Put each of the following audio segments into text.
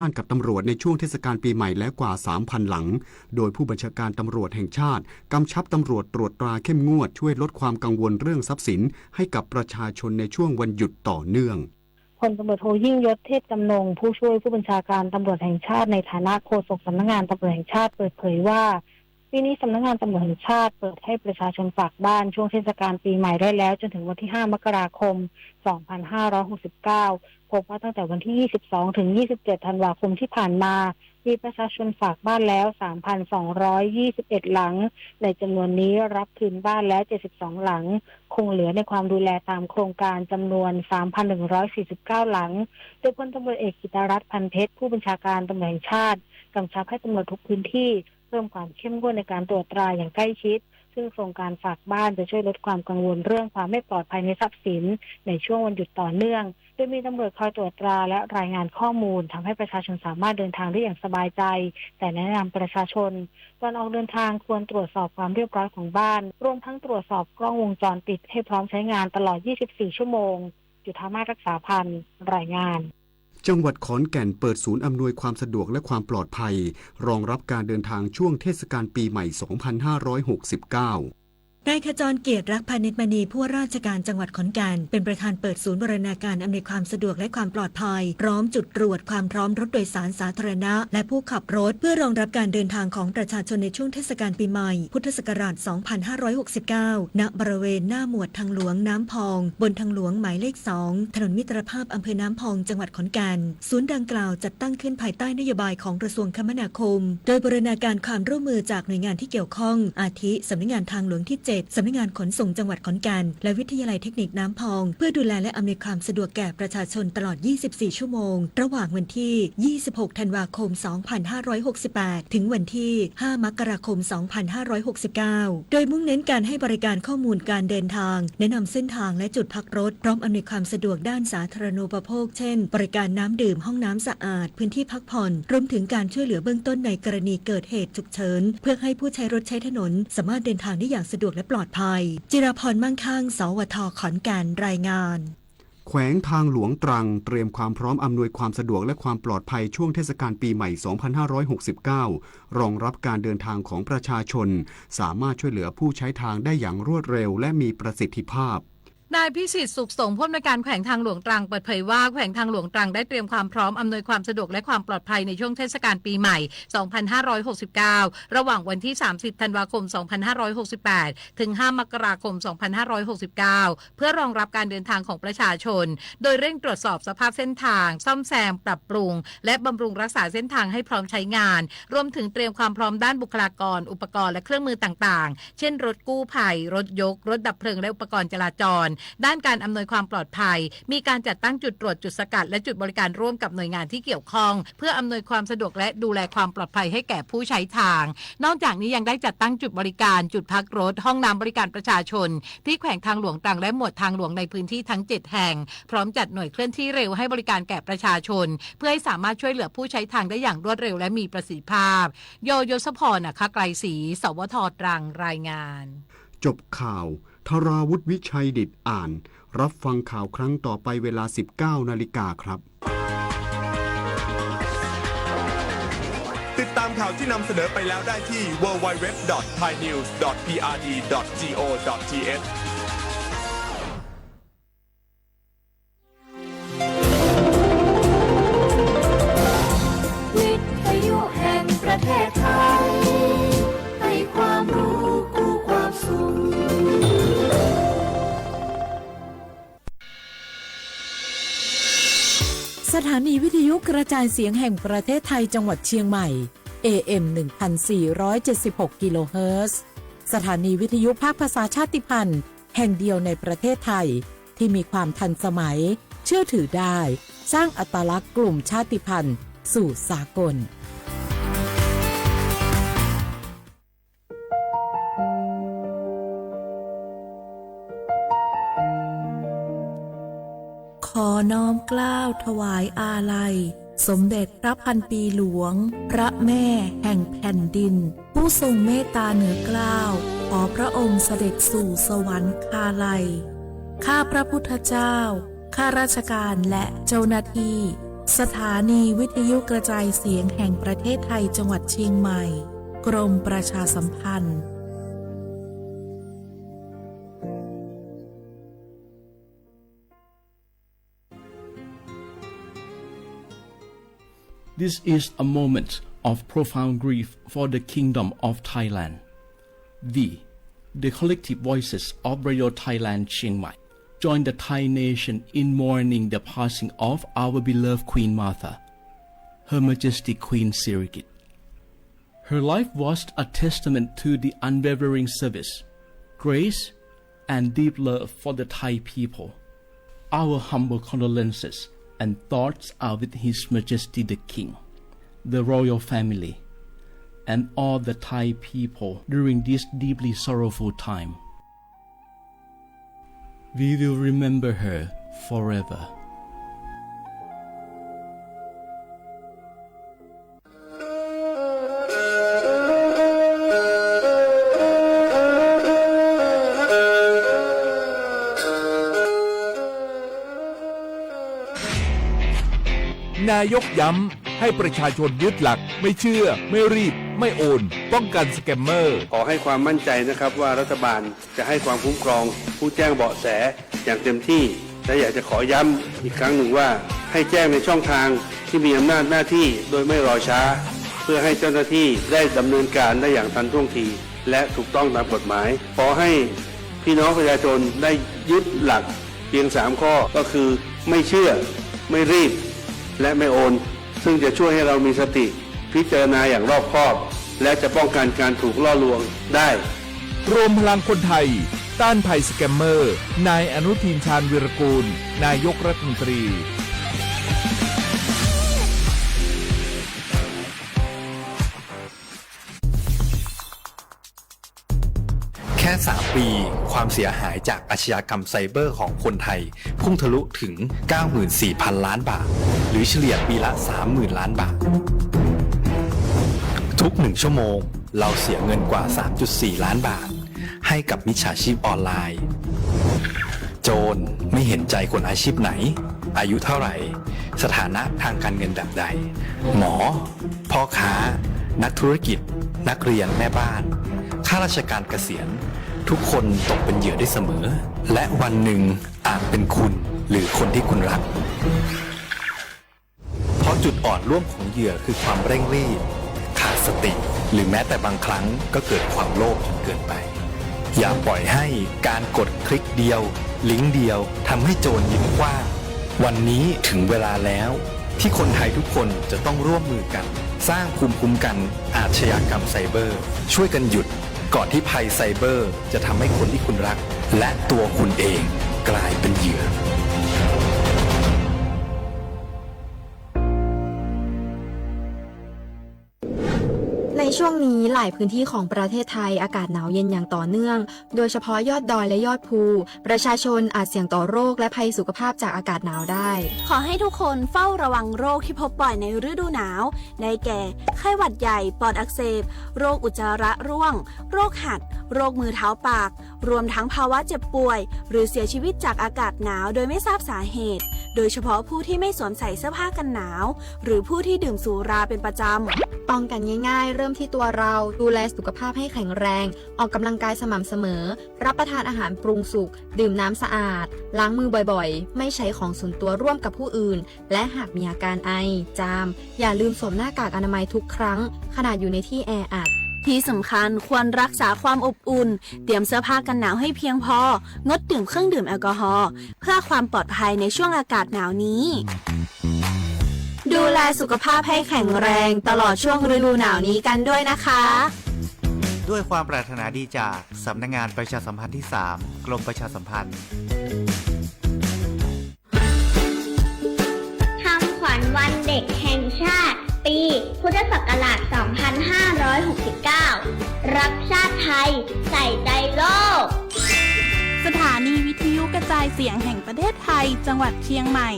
บ้านกับตำรวจในช่วงเทศกาลปีใหม่แล้วกว่า สามพัน หลัง โดยผู้บัญชาการตำรวจแห่งชาติกำชับตำรวจตรวจตราเข้มงวดช่วยลดความกังวลเรื่องทรัพย์สินให้กับประชาชนในช่วงวันหยุดต่อเนื่อง พลตำรวจโทยิ่งยศ เทพจำนง ผู้ช่วยผู้บัญชาการตำรวจแห่งชาติในฐานะโฆษกสำนักงานตำรวจแห่งชาติเปิดเผยว่า ปีนี้สำนักงานตำรวจแห่งชาติเปิดให้ประชาชนฝากบ้านช่วงเทศกาลปีใหม่ได้แล้วจนถึงวันที่ ห้า มกราคม สองพันห้าร้อยหกสิบเก้า พบว่าตั้งแต่วันที่ ยี่สิบสอง ถึง ยี่สิบเจ็ด ธันวาคมที่ผ่านมา มีประชาชนฝากบ้านแล้ว สามพันสองร้อยยี่สิบเอ็ด หลัง ในจำนวนนี้รับคืนบ้านแล้ว เจ็ดสิบสอง หลัง คงเหลือในความดูแลตามโครงการจำนวน สามพันหนึ่งร้อยสี่สิบเก้า หลัง โดยพลตำรวจเอกกิตติรัตน์ พันเพชร ผู้บัญชาการตำรวจแห่งชาติกำชับให้ตำรวจทุกพื้นที่เพิ่มความเข้มงวดในการตรวจตราอย่างใกล้ชิด ซึ่งโครงการฝากบ้านจะช่วยลดความกังวลเรื่องความไม่ปลอดภัยในทรัพย์สินในช่วงวันหยุดต่อเนื่อง โดยมีตำรวจคอยตรวจตราและรายงานข้อมูลทำให้ประชาชนสามารถเดินทางได้อย่างสบายใจ แต่แนะนำประชาชนก่อนออกเดินทางควรตรวจสอบความเรียบร้อยของบ้าน รวมทั้งตรวจสอบกล้องวงจรปิดให้พร้อมใช้งานตลอด ยี่สิบสี่ ชั่วโมง จุฑามาศ รักษาพันธ์ รายงาน จังหวัดขอนแก่นเปิดศูนย์อำนวยความสะดวกและความปลอดภัย รองรับการเดินทางช่วงเทศกาลปีใหม่ สองพันห้าร้อยหกสิบเก้า นายขจรเกียรติ รักพานิชมณี ผู้ว่าราชการจังหวัดขอนแก่น เป็นประธานเปิดศูนย์บูรณาการอำนวยความสะดวกและความปลอดภัย พร้อมจุดตรวจความพร้อมรถโดยสารสาธารณะ และผู้ขับรถ เพื่อรองรับการเดินทางของประชาชนในช่วงเทศกาลปีใหม่ พุทธศักราช สองพันห้าร้อยหกสิบเก้า ณ บริเวณหน้าหมวดทางหลวงน้ำพอง บนทางหลวงหมายเลข สอง ถนนมิตรภาพ อำเภอน้ำพอง จังหวัดขอนแก่น ศูนย์ดังกล่าวจัดตั้งขึ้นภายใต้นโยบายของกระทรวงคมนาคม โดยบูรณาการความร่วมมือจากหน่วยงานที่เกี่ยวข้อง อาทิ สำนักงานทางหลวงที่ เจ็ด สำนักงานขนส่งจังหวัดขอนแก่น และวิทยาลัยเทคนิคน้ำพอง เพื่อดูแลและอำนวยความสะดวกแก่ประชาชนตลอด ยี่สิบสี่ ชั่วโมง ระหว่างวันที่ ยี่สิบหก ธันวาคม สองพันห้าร้อยหกสิบแปด ถึงวันที่ ห้า มกราคม สองพันห้าร้อยหกสิบเก้า โดยมุ่งเน้นการให้บริการข้อมูลการเดินทาง แนะนำเส้นทางและจุดพักรถ พร้อมอำนวยความสะดวกด้านสาธารณูปโภค เช่น บริการน้ำดื่ม ห้องน้ำสะอาด พื้นที่พักผ่อน รวมถึงการช่วยเหลือเบื้องต้นในกรณีเกิดเหตุ เชิญเพื่อให้ผู้ใช้รถใช้ถนนสามารถเดินทางได้อย่างสะดวกและปลอดภัย จิราพร มั่งคั่ง สวท ขอนแก่น รายงาน แขวงทางหลวงตรังเตรียมความพร้อมอำนวยความสะดวกและความปลอดภัยช่วงเทศกาลปีใหม่ สองพันห้าร้อยหกสิบเก้า รองรับการเดินทางของประชาชน สามารถช่วยเหลือผู้ใช้ทางได้อย่างรวดเร็วและมีประสิทธิภาพ นายพิสิทธิ์ สุขสง ผู้อำนวยการแขวงทางหลวงตรังเปิดเผยว่า แขวงทางหลวงตรังได้เตรียมความพร้อมอำนวยความสะดวกและความปลอดภัยในช่วงเทศกาลปีใหม่ สองพันห้าร้อยหกสิบเก้า ระหว่างวันที่ สามสิบ ธันวาคม สองพันห้าร้อยหกสิบแปด ถึง ห้า มกราคม สองพันห้าร้อยหกสิบเก้า เพื่อรองรับการเดินทางของประชาชน โดยเร่งตรวจสอบสภาพเส้นทาง ซ่อมแซม ปรับปรุง และบำรุงรักษาเส้นทางให้พร้อมใช้งาน รวมถึงเตรียมความพร้อมด้านบุคลากร อุปกรณ์ และเครื่องมือต่างๆ เช่น รถกู้ภัย รถยก รถดับเพลิง และอุปกรณ์จราจร ด้านการอำนวยความปลอดภัย มีการจัดตั้งจุดตรวจ จุดสกัด และจุดบริการร่วมกับหน่วยงานที่เกี่ยวข้อง เพื่ออำนวยความสะดวกและดูแลความปลอดภัยให้แก่ผู้ใช้ทาง นอกจากนี้ยังได้จัดตั้งจุดบริการ จุดพักรถ ห้องน้ำบริการประชาชน ที่แขวงทางหลวงตรังและหมวดทางหลวงในพื้นที่ทั้ง เจ็ด แห่ง พร้อมจัดหน่วยเคลื่อนที่เร็วให้บริการแก่ประชาชน เพื่อให้สามารถช่วยเหลือผู้ใช้ทางได้อย่างรวดเร็วและมีประสิทธิภาพ ย ยศพร อัครไกรศรี สวท ตรัง รายงาน จบข่าว ธราวุฒิ วิชัยดิษฐ อ่าน รับฟังข่าวครั้งต่อไปเวลา สิบเก้า นาฬิกาครับ ติดตามข่าวที่นำเสนอไปแล้วได้ที่ ดับเบิลยู ดับเบิลยู ดับเบิลยู ดอท ไทยนิวส์ ดอท พีอาร์ดี ดอท จี โอ ดอท ที เอช วิทยุแห่งประเทศไทย ให้ความรู้คู่ความสุข สถานีวิทยุกระจายเสียงแห่งประเทศไทยจังหวัดเชียงใหม่ เอ เอ็ม หนึ่งพันสี่ร้อยเจ็ดสิบหก กิโลเฮิรตซ์ สถานีวิทยุภาคภาษาชาติพันธุ์แห่งเดียวในประเทศไทย ที่มีความทันสมัย เชื่อถือได้ สร้างอัตลักษณ์กลุ่มชาติพันธุ์สู่สากล ขอน้อมเกล้าถวายอาลัย สมเด็จพระพันปีหลวง พระแม่แห่งแผ่นดิน ผู้ทรงเมตตาเหนือเกล้า ขอพระองค์เสด็จสู่สวรรคาลัย ข้าพระพุทธเจ้า ข้าราชการและเจ้าหน้าที่ สถานีวิทยุกระจายเสียงแห่งประเทศไทยจังหวัดเชียงใหม่ กรมประชาสัมพันธ์ This is a moment of profound grief for the Kingdom of Thailand. We, the collective voices of Radio Thailand Chiang Mai, join the Thai nation in mourning the passing of our beloved Queen Mother, Her Majesty Queen Sirikit. Her life was a testament to the unwavering service, grace, and deep love for the Thai people. Our humble condolences and thoughts are with His Majesty the King, the royal family, and all the Thai people during this deeply sorrowful time. We will remember her forever. นายกย้ำให้ประชาชนยึดหลักไม่เชื่อ ไม่รีบ ไม่โอน ป้องกันสแกมเมอร์ ขอให้ความมั่นใจนะครับว่ารัฐบาลจะให้ความคุ้มครองผู้แจ้งเบาะแสอย่างเต็มที่ และอยากจะขอย้ำอีกครั้งหนึ่งว่าให้แจ้งในช่องทางที่มีอำนาจหน้าที่โดยไม่รอช้า เพื่อให้เจ้าหน้าที่ได้ดำเนินการได้อย่างทันท่วงที และถูกต้องตามกฎหมาย ขอให้พี่น้องประชาชนได้ยึดหลักเพียงสามข้อ ก็คือไม่เชื่อ ไม่รีบ และไม่โอน ซึ่งจะช่วยให้เรามีสติพิจารณาอย่างรอบคอบ และจะป้องกันการถูกล่อลวงได้ รวมพลังคนไทย ต้านภัยสแกมเมอร์ นายอนุทิน ชาญวีรกูล นายกรัฐมนตรี แค่ สาม ปี ความเสียหายจากอาชญากรรมไซเบอร์ของคนไทย พุ่งทะลุถึง เก้าหมื่นสี่พัน ล้านบาท หรือเฉลี่ยปีละ สามหมื่น ล้านบาท ทุกหนึ่งชั่วโมง เราเสียเงินกว่า สามจุดสี่ ล้านบาท ให้กับมิจฉาชีพออนไลน์ โจรไม่เห็นใจคนอาชีพไหน อายุเท่าไหร่ สถานะทางการเงินแบบใด หมอ พ่อค้า นักธุรกิจ นักเรียน แม่บ้าน ข้าราชการเกษียณ ทุกคนตกเป็นเหยื่อได้เสมอ และวันหนึ่งอาจเป็นคุณหรือคนที่คุณรัก เพราะจุดอ่อนร่วมของเหยื่อคือความเร่งรีบ ขาดสติ หรือแม้แต่บางครั้งก็เกิดความโลภจนเกินไป อย่าปล่อยให้การกดคลิกเดียว ลิงก์เดียวทำให้โจรยิ้มกว้าง วันนี้ถึงเวลาแล้ว ที่คนไทยทุกคนจะต้องร่วมมือกัน สร้างภูมิคุ้มกันอาชญากรรมไซเบอร์ ช่วยกันหยุด ก่อนที่ภัยไซเบอร์จะทำให้คนที่คุณรัก และตัวคุณเองกลายเป็นเหยื่อ ในช่วงนี้หลายพื้นที่ของประเทศไทยอากาศหนาวเย็นอย่างต่อเนื่อง โดยเฉพาะยอดดอยและยอดภู ประชาชนอาจเสี่ยงต่อโรคและภัยสุขภาพจากอากาศหนาวได้ ขอให้ทุกคนเฝ้าระวังโรคที่พบบ่อยในฤดูหนาว ได้แก่ ไข้หวัดใหญ่ ปอดอักเสบ โรคอุจจาระร่วง โรคหัด โรคมือเท้าปาก รวมทั้งภาวะเจ็บป่วย หรือเสียชีวิตจากอากาศหนาวโดยไม่ทราบสาเหตุ โดยเฉพาะผู้ที่ไม่สวมใส่เสื้อผ้ากันหนาว หรือผู้ที่ดื่มสุราเป็นประจำ ป้องกันง่ายๆ เริ่มที่ตัวเรา ดูแลสุขภาพให้แข็งแรง ออกกำลังกายสม่ำเสมอ รับประทานอาหารปรุงสุก ดื่มน้ำสะอาด ล้างมือบ่อยๆ ไม่ใช้ของส่วนตัวร่วมกับผู้อื่น และหากมีอาการไอ จาม อย่าลืมสวมหน้ากากอนามัยทุกครั้ง ขณะอยู่ในที่แออัด ที่สำคัญควรรักษาความอบอุ่น เตรียมเสื้อผ้ากันหนาวให้เพียงพอ งดดื่มเครื่องดื่มแอลกอฮอล์ เพื่อความปลอดภัยในช่วงอากาศหนาวนี้ ดูแลสุขภาพให้แข็งแรงตลอดช่วงฤดูหนาวนี้กันด้วยนะคะ ด้วยความปรารถนาดีจากสำนักงานประชาสัมพันธ์ที่สาม กรมประชาสัมพันธ์ คำขวัญวันเด็กแห่งชาติ ปีพุทธศักราช สองพันห้าร้อยหกสิบเก้า รักชาติไทย ใส่ใจโลก สถานีวิทยุกระจายเสียงแห่งประเทศไทย จังหวัดเชียงใหม่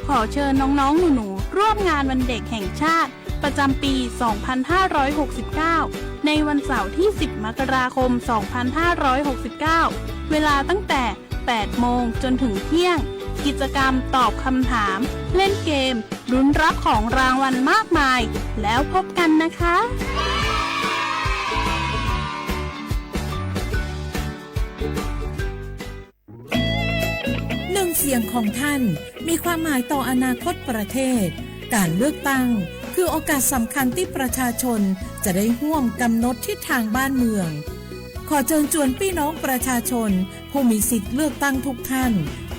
ขอเชิญน้องๆหนูๆร่วมงานวันเด็กแห่งชาติ ประจำปี สองพันห้าร้อยหกสิบเก้า ในวันเสาร์ที่ สิบ มกราคม สองพันห้าร้อยหกสิบเก้า เวลาตั้งแต่ แปดโมง จนถึงเที่ยง กิจกรรมตอบคำถาม เล่นเกม ลุ้นรับของรางวัลมากมาย แล้วพบกันนะคะ หนึ่งเสียงของท่านมีความหมายต่ออนาคตประเทศ การเลือกตั้งคือโอกาสสำคัญที่ประชาชนจะได้ร่วมกำหนดทิศทางบ้านเมือง ขอเชิญชวนพี่น้องประชาชนผู้มีสิทธิ์เลือกตั้งทุกท่าน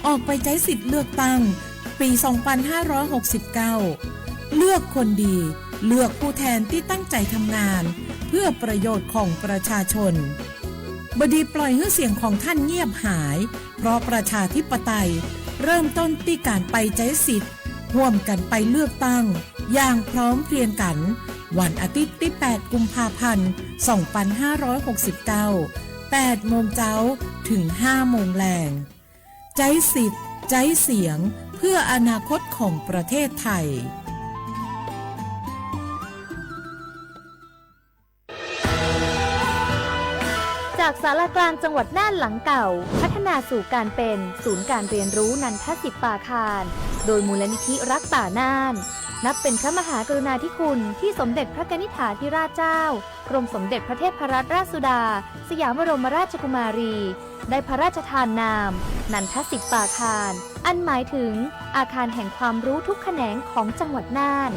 ออกไปใช้สิทธิ์เลือกตั้งปี สองพันห้าร้อยหกสิบเก้า เลือกคนดี เลือกผู้แทนที่ตั้งใจทำงาน เพื่อประโยชน์ของประชาชน บดีปล่อยให้เสียงของท่านเงียบหาย เพราะประชาธิปไตยเริ่มต้นที่การไปใช้สิทธิ์ ร่วมกันไปเลือกตั้งอย่างพร้อมเพรียงกัน วันอาทิตย์ที่ แปด กุมภาพันธ์ สองพันห้าร้อยหกสิบเก้า แปดโมงเช้า ถึง ห้าโมงแลง ใช้สิทธิ์ ใช้เสียง เพื่ออนาคตของประเทศไทย จากศาลากลางจังหวัดน่านหลังเก่า พัฒนาสู่การเป็นศูนย์การเรียนรู้นันทสิปปาคาร โดยมูลนิธิรักป่าน่าน นับเป็นพระมหากรุณาธิคุณที่สมเด็จพระกนิษฐาธิราชเจ้า กรมสมเด็จพระเทพรัตนราชสุดา สยามบรมราชกุมารี ได้พระราชทานนาม นันทสิปปาคาร อันหมายถึงอาคารแห่งความรู้ทุกแขนงของจังหวัดน่าน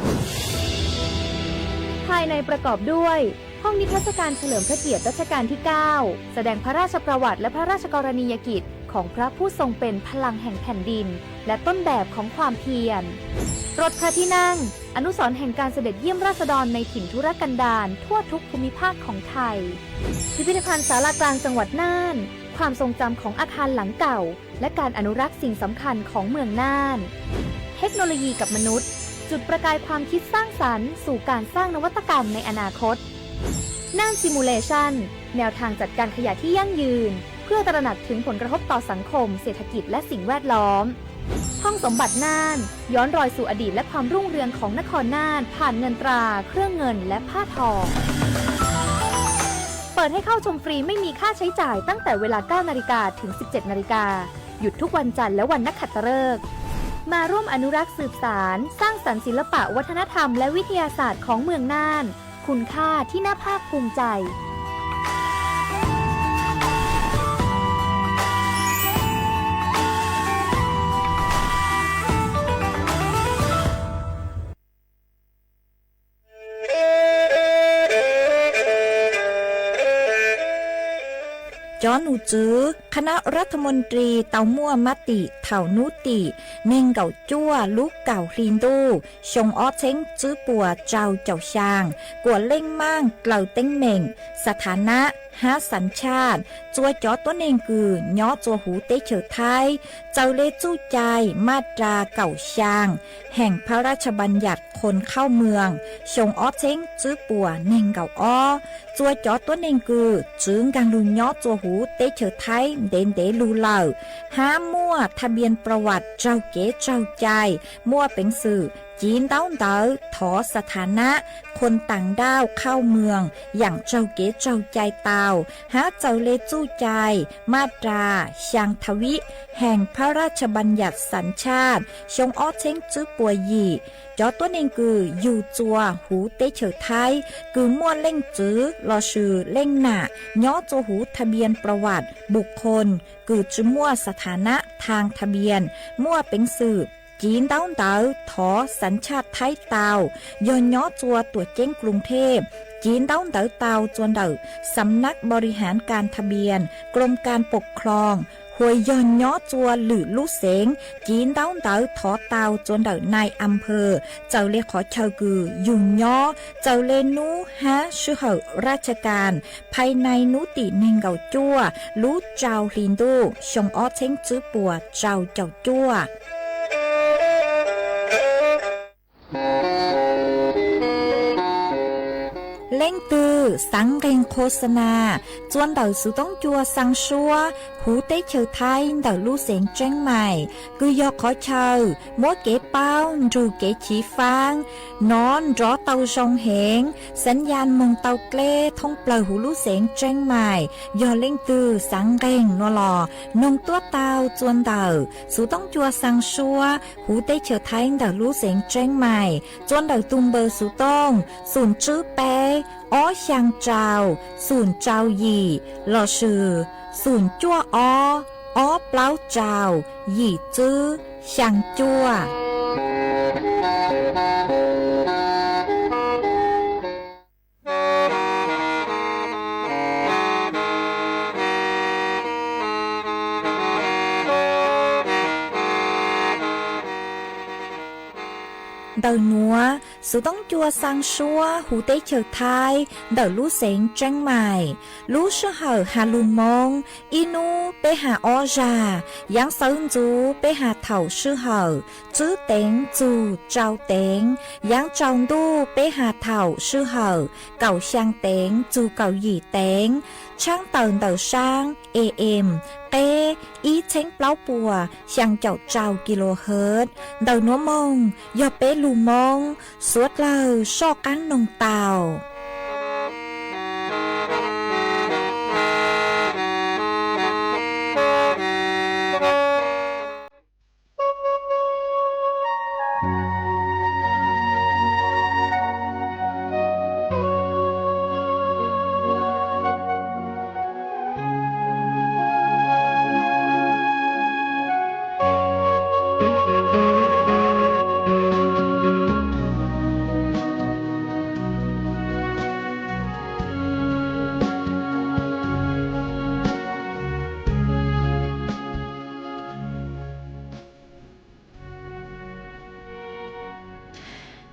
ภายในประกอบด้วย ห้องนิทรรศการเฉลิมพระเกียรติรัชกาลที่ เก้า แสดงพระราชประวัติและพระราชกรณียกิจของพระผู้ทรงเป็นพลังแห่งแผ่นดิน และต้นแบบของความเพียร รถพระที่นั่ง อนุสรณ์แห่งการเสด็จเยี่ยมราษฎรในถิ่นทุรกันดารทั่วทุกภูมิภาคของไทย พิพิธภัณฑ์ศาลากลางจังหวัดน่าน ความทรงจำของอาคารหลังเก่า และการอนุรักษ์สิ่งสำคัญของเมืองน่าน เทคโนโลยีกับมนุษย์ จุดประกายความคิดสร้างสรรค์สู่การสร้างนวัตกรรมในอนาคต น่าน Simulation แนวทางจัดการขยะที่ยั่งยืน เพื่อตระหนักถึงผลกระทบต่อสังคม เศรษฐกิจ และสิ่งแวดล้อม ห้องสมบัติน่าน ย้อนรอยสู่อดีตและความรุ่งเรืองของนครน่าน ผ่านเงินตรา เครื่องเงิน และผ้าทอ เปิดให้เข้าชมฟรีไม่มีค่าใช้จ่ายตั้งแต่เวลา เก้านาฬิกา ถึง สิบเจ็ดนาฬิกา หยุดทุกวันจันทร์และวันนักขัตฤกษ์ มาร่วมอนุรักษ์สืบสาน สร้างสรรค์ศิลปะวัฒนธรรมและวิทยาศาสตร์ของเมืองน่าน คุณค่าที่น่าภาคภูมิใจ Cov nus tswv คณะรัฐมนตรี tau muaj mab tim thaum nub tim neeg nkaum cuaj lub kaum hli ntuj xyoo ob txheeb tswb puas rau caum xyaa, kuam leej maaj dlaws teeb meem สถานะ hab สัญชาติ txua cov tuab neeg kws nyob txua huv teb chaws Thaib, txawm le txuj cai maj ras kaum xyaa แห่งพระราชบัญญัติคนเข้าเมือง xyoo ob txheeb tswb puas neeg nkaum ob, txua cov tuab neeg kws txwv nkaag lug nyob txua huv teb chaws Thaib ntev ntev lug lawm, hab muaj ทะเบียน ประวัติ raug kev raug cai, muaj peev xwm civ ntaub ntawv thov สถานะ คนต่างด้าวเข้าเมือง yaam raug kev raug cai tau, hab txawm le txuj cai maj ras xyaa ทวี แห่งพระราชบัญญัติสัญชาติ xyoo ob txheeb tswb puas yim, cov tuab neeg kws yug txua huv teb chaws Thaib kws muaj leej txwv lossis leej nam nyob txua huv ทะเบียน ประวัติ บุคคล kws tsi muaj สถานะ ทางทะเบียน muaj peev xwm civ ntaub ntawv thov สัญชาติ Thaib tau, yog nyob txua tuam ceeb กรุงเทพ, civ ntaub ntawv tau txua ntawm สำนักบริหารการทะเบียน กรมการปกครอง, hos yog nyob txua lwm lub xeev, civ ntaub ntawv thov tau txua ntawm นายอำเภอ txawm le qhov chaw kws yug nyob, txawm le nub hab sij hawm ราชการ ภายใน nub tim neeg nkaum cuaj lub rau hli ntuj xyoo ob txheeb tswb puas rau caum cuaj. Leej twg Xav nqeeg qhua xa nas txua ntawm xuv toob cua xaa suab huv teb chaws Thaib ntawm lub xeev Tseeb Maim, kws yog qhov chaw muab kev paub nrug kev chiv faab nov nrov tau zoo heev, xav yaj moog tau dleb thoob plawg huv lub xeev Tseeb Maim. Yog leej twg xav nqeeg no los noog tuab taug txua ntawm xuv toob cua xaa suab huv teb chaws Thaib ntawm lub xeev Tseeb Maim, txua ntawm tug npawb xuv tooj xum tswb peb ob xyaa rau xum rau yim lossis xum cuaj ob ob plaub rau yim tswb xyaa cuaj. Ntawm nuav, xuv toob cua xaa suab huv teb chaws Thaib ntawm lub xeev Tseeb Maim. Lub sij hawm has lug Moob, ib nub peb has ob zag, yaav xawv ntxuv peb has thaum sij hawm tswb teev txug rau teev, yaav tsaus ntuj peb has thaum sij hawm kaum xyaa teev txug kaum yim teev, tshaab tawm ntawm saab A M qeb ib txheeb plaub puas xyaa caum rau kilohertz. Ntawm nuav moog yog peb lug Moob, suav dlawg soj qaab noog tau.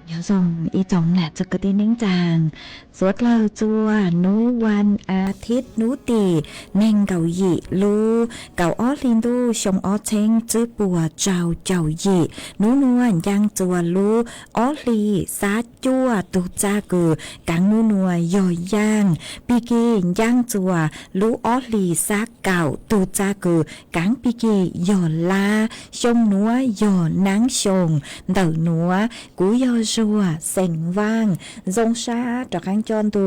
Nyob zoo ib tsoom nam txiv kwv tij neej tsaa, suav dlawg txua nub vas as thiv nub tim neeg nkaum yim lub kaum ob hli ntuj xyoo ob txheeb tswb puas rau caum yim. Nub nuav ncaaj txua lub ob hli xab cuaj tug txaj kws kaav nub nuav yog yaaj, pig kig ncaaj txua lub ob hli xab kaum tug txaj kws kaav pig kig yog lab. Xyoo nuav yog naab xyoo. Ntawm nuav kuv yog Zuag xeem Vaaj, zoo sab rov qaab coj ntu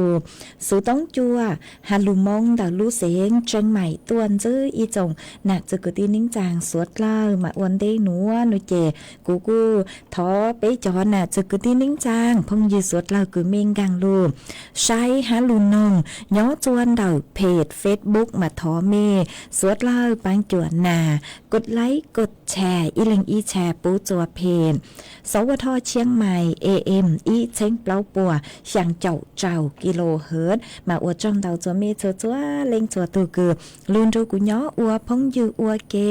xuv toob cua has lug Moob ntawm lub xeev Tseeb Maim tuaj ntxiv ib tsoom nam txiv kwv tij neej tsaa suav dlawg. Mas ua ntej nuav nuav ces kuv kuj thov peb cov nam txiv kwv tij neej tsaa phooj ywg suav dlawg kws mej nkaag lug saib hab lug noog nyob txua ntawm peg Facebook mas thov mej suav dlawg paab cuam nas kov like kov share ib leeg ib share pub txua peg Sov Ua Thoj Tshiab Mais A M ib txheeb plaub puas xyaa caum rau kilohertz. Mas ua tsaug ntau txua mej txhua txhua leej txhua tug kws lug nrug kuv nyob ua phooj ywg ua ke.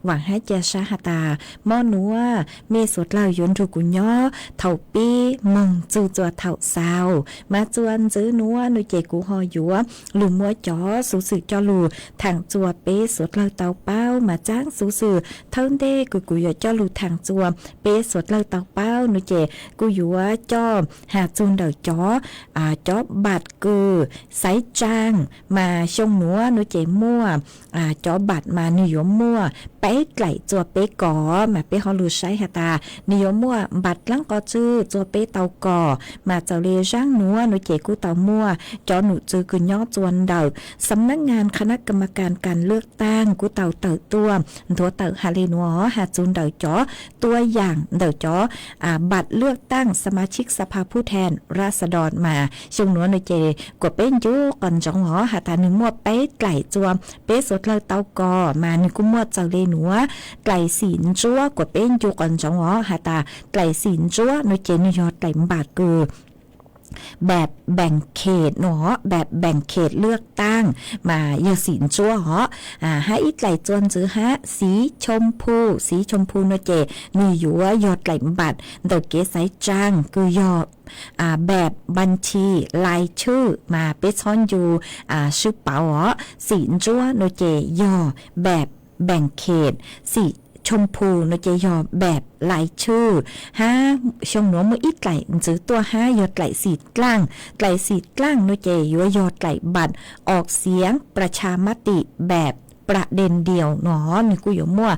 Vaam hab ca sab has tas mo nuav mej suav dlawg yuav nrug kuv nyob thaum pib moog txug txua thaum xaus. Mas txua ntxiv nuav nuav ces kuv ho yuav lug muab cov xuv xwm coj lug thaam txua peb suav dlawg tau paub. Mas txaab xuv xwm thawj ntej kws kuv yuav coj lug thaam txua peb suav dlawg tau paub nuav ces kuj yuav coj has txug ntawm cov, cov npam kws xaiv tsaa. Mas xyoo nuav nuav ces muaj cov npam mas nwg yuav muaj peb dlaim txua peb kos. Mas peb ho lug saib has tas nwg yuav muaj npam dlaab qhov twg txua peb tau kos. Mas txawm le zaab nuav nuav ces kuj tau muaj cov num txwv kws nyob txua ntawm สำนักงานคณะกรรมการการเลือกตั้ง kuj tau tawm tuaj nthuav tawm has le nuav has txug ntawm cov tua yaam ntawm cov npam เลือกตั้งสมาชิกสภาผู้แทนราษฎร mas xyoo nuav nuav ces kuas peb ncu qos ntsoov os has tas nwg muaj peb dlaim txua peb suav dlawg tau kos. Mas nwg kuj muaj txawm le nuav dlaim xim ntsuab kuas peb ncu qos ntsoov os has tas dlaim xim ntsuab nuav ces nwg yog dlaim npam kws แบบแบ่งเขต nuav, แบบแบ่งเขตเลือกตั้ง mas yog xim ntsuab os. Hab ib dlaim txua ntxiv hab สีชมพู, สีชมพู nuav ces nwg yuav yog dlaim npam ntawm kev xaiv tsaa kws yog แบบบัญชีรายชื่อ mas peb txhob ncu swb pauv os. Xim ntsuab nuav ces yog แบบแบ่งเขต, สีชมพู Choo Phu no ces yog npaim lais tshwj, hab xyoo nuav muaj ib dlaim ntxwv tuaj hab yog dlaim Xim Dlaaj. Dlaim Xim Dlaaj no ces yuav yog dlaim npam os xiav pra tsha mab tim npaim pra dej ntiaus no, nwg kuj yuav muaj,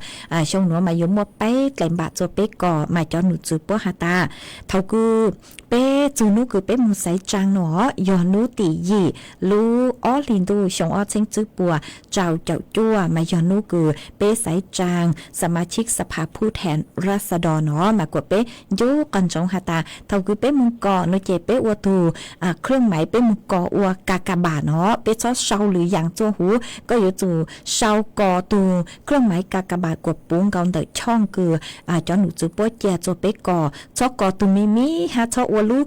xyoo nuav mas yuav muaj peb dlaim npam txua peb kos mas cov num tswv puab has tas, thaum kws peb txug nub kws peb moog xaiv tsaa no yog nub tim yim lub ob hli ntuj xyoo ob txheeb tswb puas rau caum cuaj mas yog nub kws peb xaiv tsaa xas mas tshib xas phas phub thaam raj xas dos no mas kuas peb ncu qhov ntsoov has tas thaum kws peb moog kos no ces peb ua tug khruaj maiv peb moog kos ua ka ka npam no, peb txhob sau lwm yaam txua huv, koj yuav tsum sau kos tug khruaj maiv ka ka npam kuas puv nkaus ntawm choj kws cov num tswv puab cia txua peb kos, txhob kos tug me me hab txhob ua lub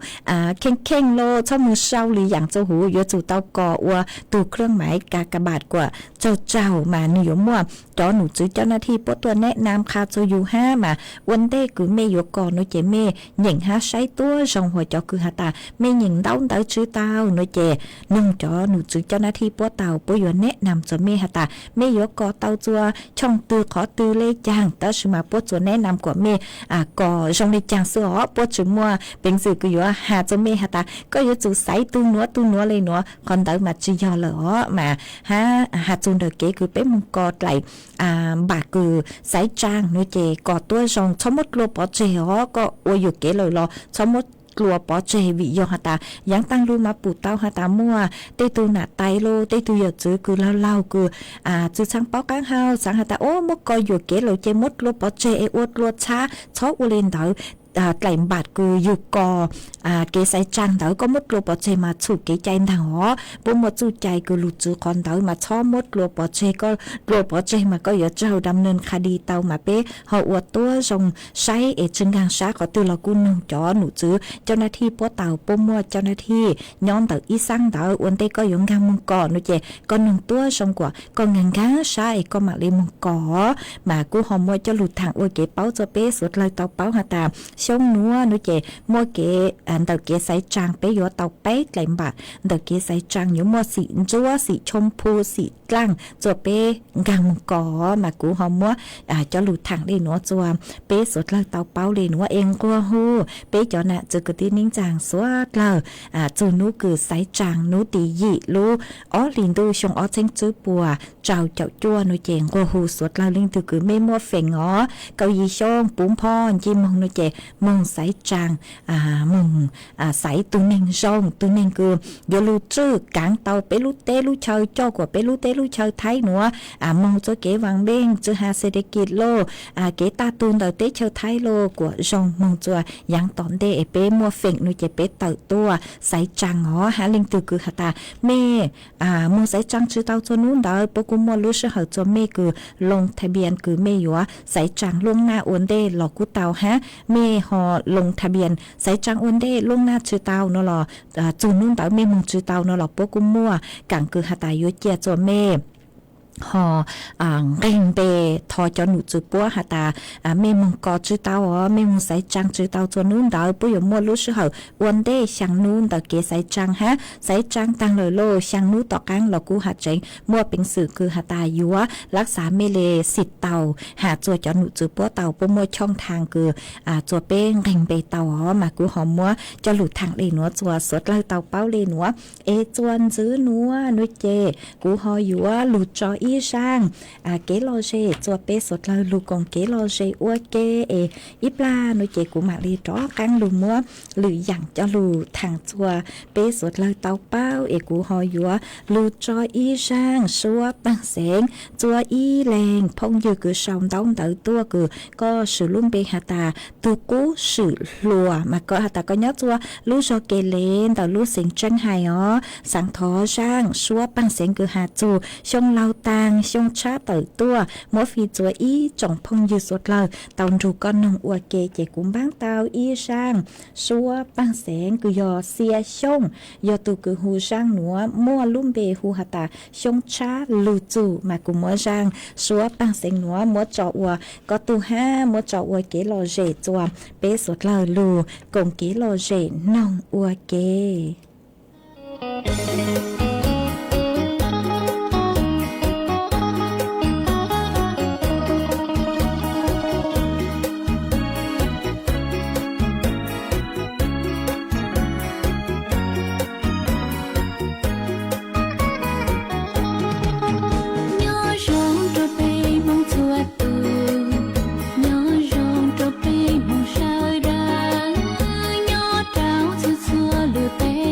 kheej kheej los txhob moog sau lwm yaam txua huv, yuav tsum tau kos ua tug khruaj maiv ka ka npam kuas tsaug tsaug mas nwg yuav muaj cov num tswv cov nab thij puab tuaj neb nam qha txug yug hab mas ua ntej kws mej yuav kos no ces mej nyeem hab saib tuab zoo, hos cov kws has tas mej nyeem ntaub ntawv tsw tau no ces noog cov num tswv cov nab thij puab tau puab yuav neb nam txua mej has tas mej yuav kos tau txua choj twg qhov twg le caag, tab sis mas puab txua neb nam kuas mej kos zoo le caag xwb os, puab tsi muaj peev xwm kws yuav has txua mej has tas koj yuav tsum xaiv tug nuav tug nuav le nuav, qhov ntawd mas tsi yog lawm os mas hab has txug ntawm kev kws peb moog kos dlaim npam kws xaiv tsaa no ces kos tuab zoo txhob muab dlua pov tseg os, koj ua yuam kev lawm los txhob muab dlua pov tseg vim yog has tas yaav taag lug mas pum tau has tas muaj tej tug nam tais los tej tug yawm txwv kws laug laug kws tsi txhaang paub qaab hau xaav has tas o muab kos yuam kev lawm ces muab dlua pov tseg es ua dlua txhab, txhob ua le ntawd. Dlaim npam kws yug kos kev xaiv tsaa ntawd koj muab dlua pov tseg mas txhum kev cai ntaag os, puab muaj txuj cai kws lug tswv qhov ntawd mas txhob muab dlua pov tseg, koj dlua pov tseg mas koj yuav raug dam neeg qha di tau mas peb ho ua tuab zoo saib es tsi nkaag sab qhov twg los kuj noog cov num tswv cov nab thij puab tau puab muaj cov nab thij nyob ntawm ib xaab ntawd, ua ntej koj yuav nkaag moog kos no ces koj noog tuab zoo kuas koj nkaag nkaag sab es koj maam le moog kos. Mas kuj ho muaj coj lug thaam ua kev paub txua peb suav dlawg tau paub has tas xyoo nuav no ces muaj kev ntawm kev xaiv tsaa peb yuav tau peb dlaim npam ntawm kev xaiv tsaa yuav muaj Xim Ntsuab, Xim Choo Phu, Xim Dlaaj txua peb nkaag moog kos mas kuv ho muab cov lug thaam le nuav txua peb suav dlawg tau paub le nuav es nquag hu peb cov nam txiv kwv tij neej tsaa suav dlawg txug nub kws xaiv tsaa nub tim yim lub ob hlis ntuj xyoo ob txheeb tswb puas rau caum cuaj no ces nquag hu suav dlawg leej twg kws mej muaj feem os kaum yim xyoo puv npho nci moog no ces moog xaiv tsaa, moog xaiv tug neeg zoo, tug neeg kws yuav lug tswj kaav tau peb lub teb lub chaw coj kuas peb lub teb lub chaw Thaib nuav moog txua kev vaam meej, tswj has xes des kis lauj, kev tag tug ntawm teb chaws Thaib lauj kuas zoo moog txua yaav tom ntej es peb muaj feem no ces peb tawm tuaj xaiv tsaa os. Hab leej twg kws has tas mej moog xaiv tsaa tsw tau txua nub ntawd puab kuj muaj lub sij hawm txua mej kws loo tha npias kws mej yuav xaiv tsaa luaj naj ua ntej los kuj tau hab mej ho loo tha npias xaiv tsaa ua ntej luaj naj tsw tau no los txug nub ntawd mej moog tsw tau no los puab kuj muaj kaam kws has tas yuav cia txua mej ho nqeg npe thov cov num tswv puab has tas mej moog kos tsw tau os, mej moog xaiv tsaa tsw tau txua nub ntawd puab yuav muaj lub sij hawm ua ntej xyaa nub ntawm kev xaiv tsaa hab xaiv tsaa taag lawm lauj xyaa nub tom qaab los kuj has tseev muaj peev xwm kws has tas yuav lab xav mej le xim tau has txua cov num tswv puab tau puab muaj choj thaag kws txua peb nqeg npe tau os mas kuv ho muab coj lug thaam le nuav txua suav dlawg tau paub le nuav es txua ntxiv nuav nuav ces kuv ho yuav lug tso ib zaaj kev lom zem txua peb suav dlawg lug koom kev lom zem ua ke es ib plag nuav ces kuv maam le rov qaab lug muab lwm yaam coj lug thaam txua peb suav dlawg tau paub es kuv ho yuav lug tso ib zaaj suab paag xeev txua ib leeg phooj ywg kws sau ntaub ntawv tuaj kws koj swm lub npe has tas tug qub swm hluas mas koj has tas koj nyob txua lub zog Kev Lev ntawm lub xeev Tseeb Hais os. Xaav thov zaaj suab paag xeev kws has txug xyoo laug taag xyoo tshab tawm tuaj muab fij txua ib tsoom phooj ywg suav dlawg tau nrug koj noog ua ke ces kuv npaab tau ib zaaj suab paag xeev kws yog Xia Xyooj, yog tug kws hu zaaj nuav muaj lub npe hu has tas xyoo tshab lug txug mas kuv muab zaaj suab paag xeev nuav muab tso ua koj tug hab muab tso ua kev lom zem txua peb suav dlawg lug koom kev lom zem noog ua ke.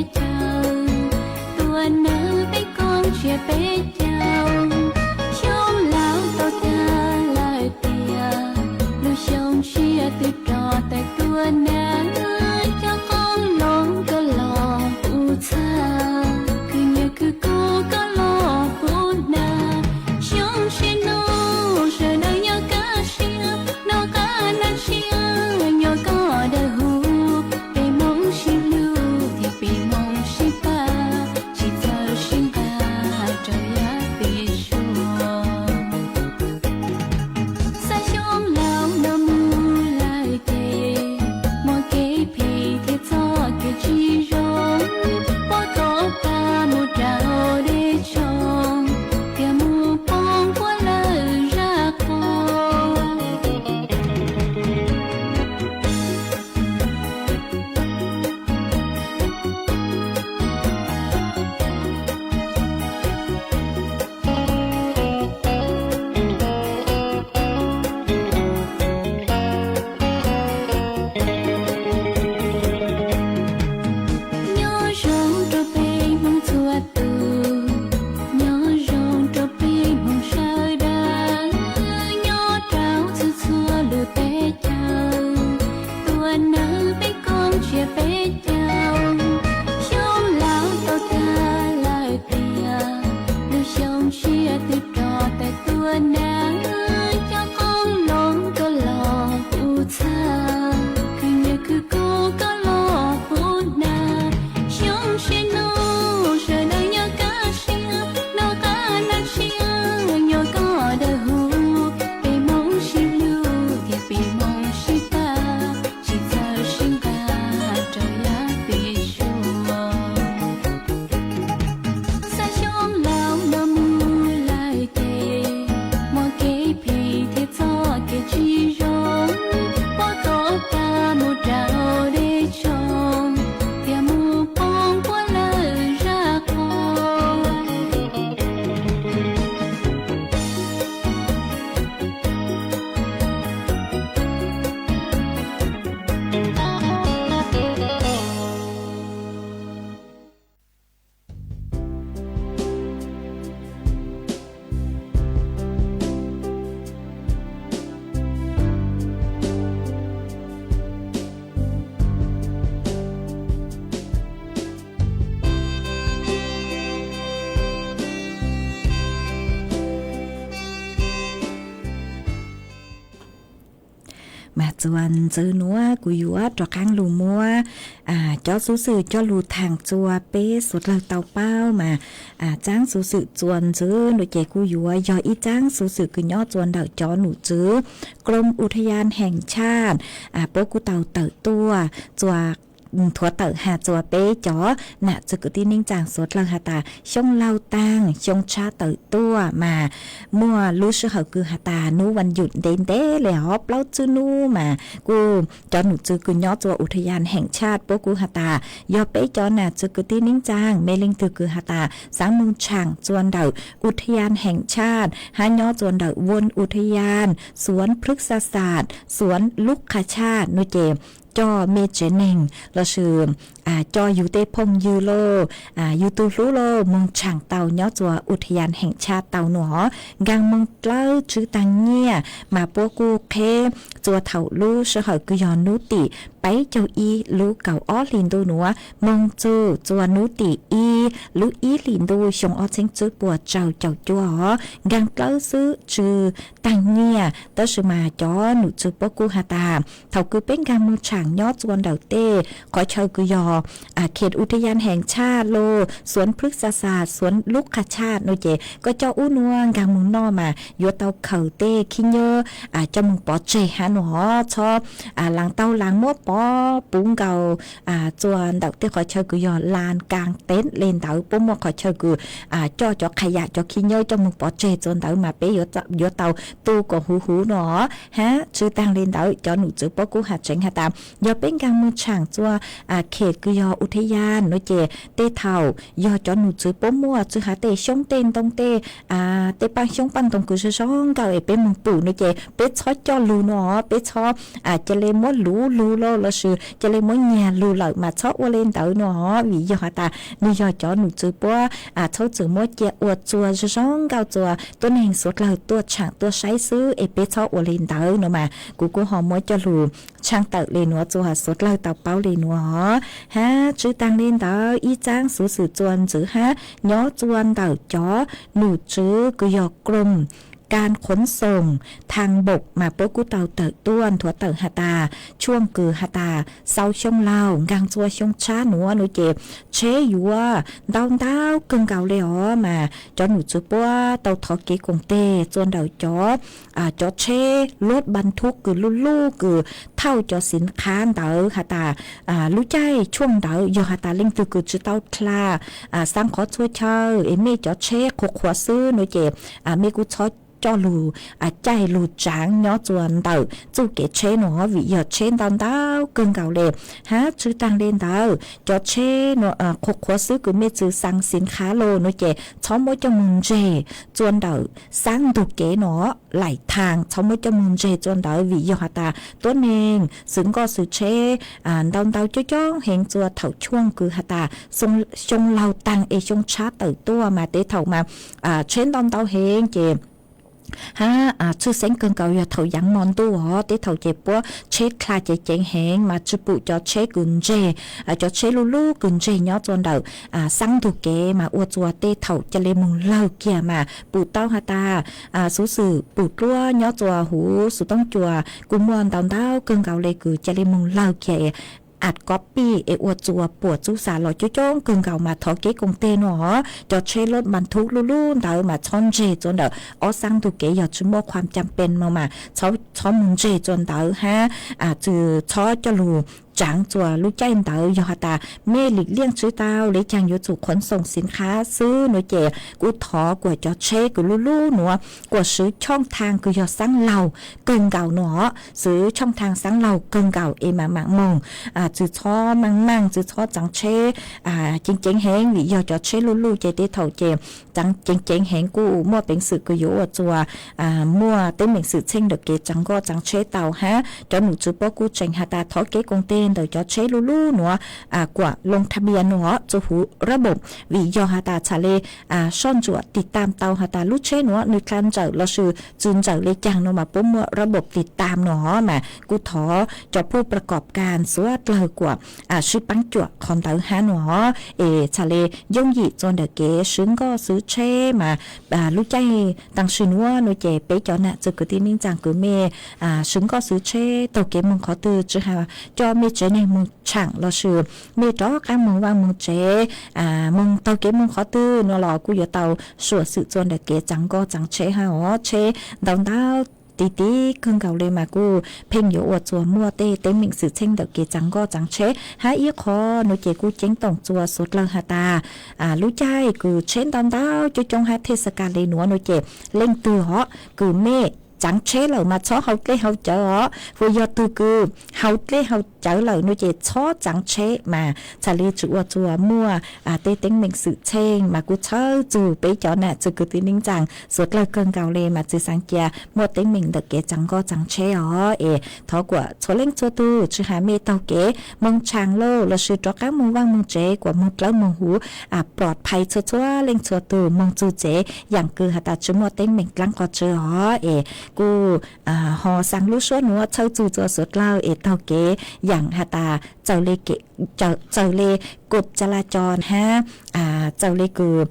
peb caug, tuaj nawb peb koob tsiab peb caug. Xyoo laus tau tag lawm tiag, lub xyoo tshiab twb rov tawm tuaj nawb, cov qoob loo koj los kuv txhawj, khwv nyiaj khwv kub koj los kuv hnav. Xyoo tshiab no sawv daws nyob kaj siab, noj qab hnav tshiab nyob koj dawb huv, peb Hmoob sib hlub thiab peb Hmoob sib pab, tsis txawj sib nqa rau yav pem suab. Xav xyoo laus no mus lawm ces, muaj kev phem thiab txoj kev tsis zoo, pab koj pab mus rau deb tsoo, thiaj mus poob puab lawm zaj qhua. Nyob zoo rau peb Hmoob txhua tus, nyob zoo rau peb Hmoob sawv daws, nyob rau txhua txhua lub teb chaws, tuaj nawb peb koob tsiab peb caug. Xyoo laus tau tag lawm tiag, lub xyoo tshiab twb rov tawm tuaj nawb, cov qoob loo koj los kuv txhawj, khwv nyiaj khwv kub koj los kuv hnav. Xyoo tshiab no sawv daws nyob kaj siab, noj qab hnav tshiab nyob koj dawb huv, peb Hmoob sib hlub thiab peb Hmoob sib pab, tsis txawj sib nqa rau yav pem suab. Xav xyoo laus no mus lawm ces, muaj kev phem thiab txoj kev tsis zoo, pab koj pab mus rau deb tsoo, thiaj mus poob puab lawm zaj qhua. Mas txuas ntxiv nuav kuv yuav rov qaab lug muab cov xuv xwm coj lug thaam rua peb suav dlawg tau paub mas txaab xuv xwm txuas ntxiv nuav ces kuj yuav yog ib txaab xuv xwm kws nyob txuas ntawm cov num tswv กรมอุทยานแห่งชาติ puab kuj tau tawm tuaj txuas thuav tawm has txuas peb cov nam txwv kwv tij neej tsaa suav dlawg has tas xyoo laug taag xyoo tshab tawm tuaj mas muaj lub sij hawm kws has tas nub vas yuv ntev ntev le hov plaub tsib nub mas kuj cov num tswv kws nyob txuas อุทยานแห่งชาติ puab kuj has tas yog peb cov nam txwv kwv tij neej tsaa me leej twg kws has tas xaav moog tshaam txuas ntawm อุทยานแห่งชาติ hab nyob txuas ntawm อุทยานสวนพฤกษศาสตร์ สวนรุกขชาติ nuav ces coj mej tsev neeg lossis coj yug tej phooj ywg lauj, yug tug hlub lauj moog tshaam tau nyob txuas อุทยานแห่งชาติ tau nuav. Nkaag moog dlawb tswv taag nyiaj mas puab kuj qheb txuas thaum lub sij hawm kws yog nub tim peb caug ib lub kaum ob hli ntuj nuav moog txug txuas nub tim ib lub ib hli ntuj xyoo ob txheeb tswb puas rau caum cuaj os. Nkaag dlawb xwb tswv taag nyiaj tab sis mas cov num tswv puab kuj has tas thaum kws peb nkaag moog tshaam nyob txuas ntawm tej qhov chaw kws yog เขตอุทยานแห่งชาติ lauj, สวนพฤกษศาสตร์ สวนรุกขชาติ nuav ces koj coj ub nuav nkaag moog noj mas yuav tau khaws tej khib nyiab coj moog pov tseg hab nuav os. Txhob laas taug laas muab pov puv nkaus txuas ntawm tej qhov chaw kws yog ลานกางเต็นท์ le ntawd puab muaj qhov chaw kws coj cov qha yam cov khi nyawb coj moog pov tseg txua ntawd mas peb yuav tau tu kom huv huv no. Hab tsw taag le ntawd cov num tswv puab kuj has tseev has tas yog peb nkaag moog tshaam txua khem kws yog u thej yaj no ces tej thaum yog cov num tswv puab muaj tsw has tej xyoob tej ntoo tej tej paaj xyoob paaj ntoo kws zoo zoo nkauj es peb moog pum no ces peb txhob coj lug no, peb txhob ca le muab luv lug lossis ca le muab nyag lug lawm mas txhob ua le ntawd no, vim yog has tas nwg yog cov num tswv puab txhawb txwm muab cia ua txua zoo zoo nkauj txua tuab neeg suav dlawg tuaj tshaam tuaj saib xwb es peb txhob ua le ntawd no mas kuv kuj ho muab coj lug tshaj tawm le nuav txua suav dlawg tau paub le nuav. Hab tsw taag le ntawd ib txaab xuv xwm txua ntxiv hab nyob txua ntawm cov num tswv kws yog กรมการขนส่งทางบก mas puab kuj tau tawm tuaj nthuav tawm has tas tshuaj kws has tas xaus xyoo laug nkaag txua xyoo tshab nuav no ces tsheb yuav ntau ntau kawg nkaus le os mas cov num tswv puab tau thov kev koom teg txua ntawm cov cov tsheb lub npas thub kws luj luj kws thauj cov xiv qhab ntawd has tas lub caij tshuaj ntawd yog has tas leej twg kws tsi tau dlha xaa qhov txhua chaw es mej cov tsheb qhuav qhuav xwb no ces mej kuj txhob coj lug caij lug tsaav nyob txua ntawm txuj kev tsheb no vim yog tsheb ntau ntau kawg nkaus le. Hab tsw taag le ntawd cov tsheb qhuav qhuav xwb kws mej txwv xaa xiv qhab lug no ces txhob muab coj moog ntseg txua ntawm xaab ntug kev no laim thaag txhob muab coj moog ntseg txua ntawd vim yog has tas tuab neeg xwv nkoj xwv tsheb ntau ntau coob coob heev txua thaum tshuaj kws has tas xyoo laug taag es xyoo tshab tawm tuaj mas tej thaum mas tsheb ntau ntau heev ces hab tshwj xeeb kawg nkaus yog thaum yaav mo ntuj os tej thaum ces puab tsheb dlha ceev ceev heev mas tsi pum cov tsheb kws ntseg, cov tsheb luj luj kws ntseg nyob txua ntawm xaab ntug kev mas ua txua tej thaum ca le moog lawg kiag mas pum tau has tas xuv xwm pum dluab nyob txua huv xuv toob cua kuj muaj ntau ntau kawg nkaus le kws ca le moog lawg kiag es at kov pij es ua txua puam txuj xav los coob coob kawg nkaus mas thov kev koom teg no cov tsheb lub npas thub luj luj ntawd mas txhob ntseg txua ntawm ob xaab ntug kev yog tsi muaj khuam cam pes no mas txhob moog ntseg txua ntawd hab txhob coj lug tsaav txua lub caij ntawd yog has tas mej lim liaj tsw tau le caag yuav tsum khuv xoom xiv qhab xwb no ces kuj thov kuas cov tsheb kws luj luj nuav kuas swv tshooj thaag kws yog xaab laug kawg nkaus no, swv tshooj thaag xaab laug kawg nkaus es mam mam moog, txwv txhob maaj maaj txwv txhob tsaav tsheb ceev ceev heev vim yog cov tsheb luj luj ces tej thaum ces tsaav ceev ceev heev kuj muaj peev xwm kws yuav ua txua muaj teeb meem xwm txheej ntawm kev tsaav nkoj tsaav tsheb tau hab cov num tswv puab kuj tseem has tas thov kev koom teg ntawm cov tsheb luj luj nuav kuas loo tha npias nuav txua huv rab npoom vim yog has tas txhad le soj ntsuam tiv tam tau has tas lub tsheb nuav nwg dlha ntsawm lossis tsi ntsawm le caag no mas puab muaj rab npoom tiv tam no mas kuj thov cov phuj pra kom kas xuav dlawg kuas sib paab cuam qhov ntawd hab no es txhad le yooj yim txua ntawm kev swv nkoj swv tsheb mas lub caij taam sim nuav no ces peb cov nam txwv kwv tij neej tsaa kws mej swv nkoj swv tsheb taug kev moog qhov twg tsi has coj mej tsev neeg moog tshaam lossis mej rov qaab moog vaaj moog tsev moog taug kev moog qhov twg no los kuj yuav tau suam xwm txua ntawm kev tsaav nkoj tsaav tsheb hab os. Tsheb ntau ntau tiv tiv kawg nkaus le mas kuj pheej yuav ua txua muaj tej teeb meem xwm txheej ntawm kev tsaav nkoj tsaav tsheb hab ib qho no ces kuj ceeb toom txua suav dlawg has tas lub caij kws tsheb ntau ntau coob coob hab thej xav kas le nuav no ces leej twg hov kws mej tsaav tsheb lawm mas txhob hau dlej hau cawv os, hos yog tug kws hau dlej hau cawv lawm no ces txhob tsaav tsheb mas txhad le tsi ua txua muaj tej teeb meem xwm txheej mas kuj txhawb txug peb cov nam txwv kwv tij neej tsaa suav dlawg kawg nkaus le mas tsi xaav cia muaj teeb meem ntawm kev tsaav nkoj tsaav tsheb os es thov kuas txhua leej txhua tug tsi has mej taug kev moog tshaam lauj lossis rov qaab moog vaaj moog tsev kuas moog dlawb moog huv ploj phais txhua txhua leej txhua tug moog txug tsev yaam kws has tas tsi muaj teeb meem dlaab qhov tswv os es kuj ho xaa lub suab nuav txhawb txug txua suav dlawg es taug kev yaam has tas txawm le kub ca la co hab txawm le kws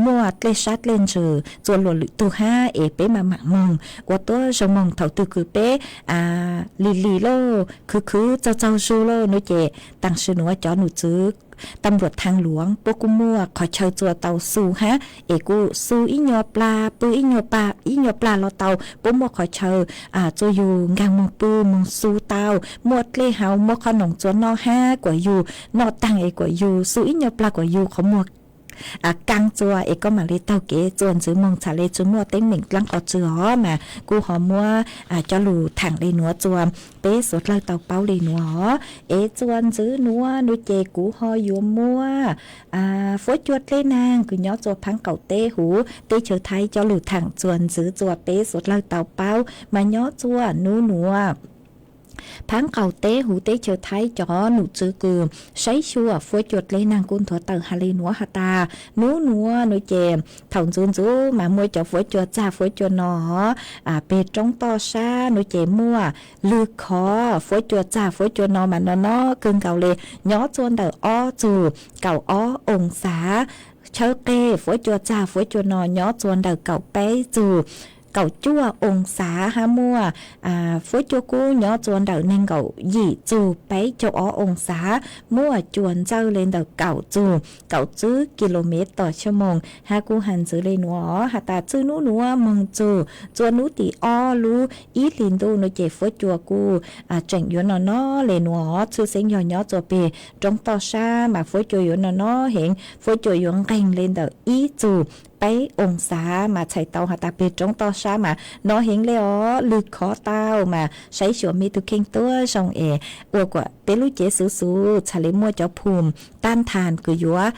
muaj dlej sab dlej ntsws txua luas lwm tug hab es peb maam maam moog ua tuab zoo moog thaum twg kws peb lim lim lauj khwv khwv txaug txaug zug lauj no ces taam sim nuav cov num tswv tam luam thaab luav puab kuj muaj qhov chaw txua tau xu hab es kuj xu ib nyuas plag pw ib nyuas plag ib nyuas plag los tau, puab muaj qhov chaw txua yug nkaag moog pw moog xu tau, muaj dlej hau muaj qhov noog txua noj hab kuas yug noj taag es kuas yug xu ib nyuas plag kuas yug qhov muag kaab txua es koj maam le taug kev txua ntxwv moog txhad le tsi muaj teeb meem dlaab qhov tsi os mas kuj ho muab cov lug thaam le nuav txua peb suav dlawg tau paub le nuav os. Es txua ntxwv nuav nuav ces kuv ho yuav muab fuab cua dleb naag kws nyob txua phaab qaum teb huv teb chaws Thaib cov lug thaam txua ntxwv txua peb suav dlawg tau paub mas nyob txua nub nuav phaab qaum teb huv teb chaws Thaib cov nom tswv kws saib xyuas fuab cua dleb naag kuj nthuav tawm has le nuav has tas nub nuav nuav ces thaum ntxuv ntxuv mas muaj cov fuab cua txag fuab cua no peg roob toj sab nuav ces muaj lwg khov fuab cua txag fuab cua no mas no no kawg nkaus le nyob txua ntawm ob txug kaum ob oo xav. Tshawb qeg fuab cua txag fuab cua no nyob txua ntawm kaum peb txug kaum cuaj oo xav hab muaj fuab cua kub nyob txua ntawm neeg nkaum yim txug peb caug ob oo xav, muaj cua ntxawj le ntawm kaum txug kaum tswb kis lus mev tom xyoo moos hab kuj has ntxwv le nuav has tas txwj nub nuav moog txug txua nub tim ob lub ib hlis ntuj nuav ces fuab cua kuj tseem yuav no no le nuav. Tshwj xeeb yog nyob txua peg roob toj sab mas fuab cua yuav no no heev, fuab cua yuav nqeeg le ntawm ib txug peb oo xav mas txhais tau has tas peg roob toj sab mas no heev le os. Lwg khov tau mas saib xyuas mej tug kheej tuab zoo es ua kuas peb lub cev xuv xuv txhad le muaj cov phum tab nthas kws yuav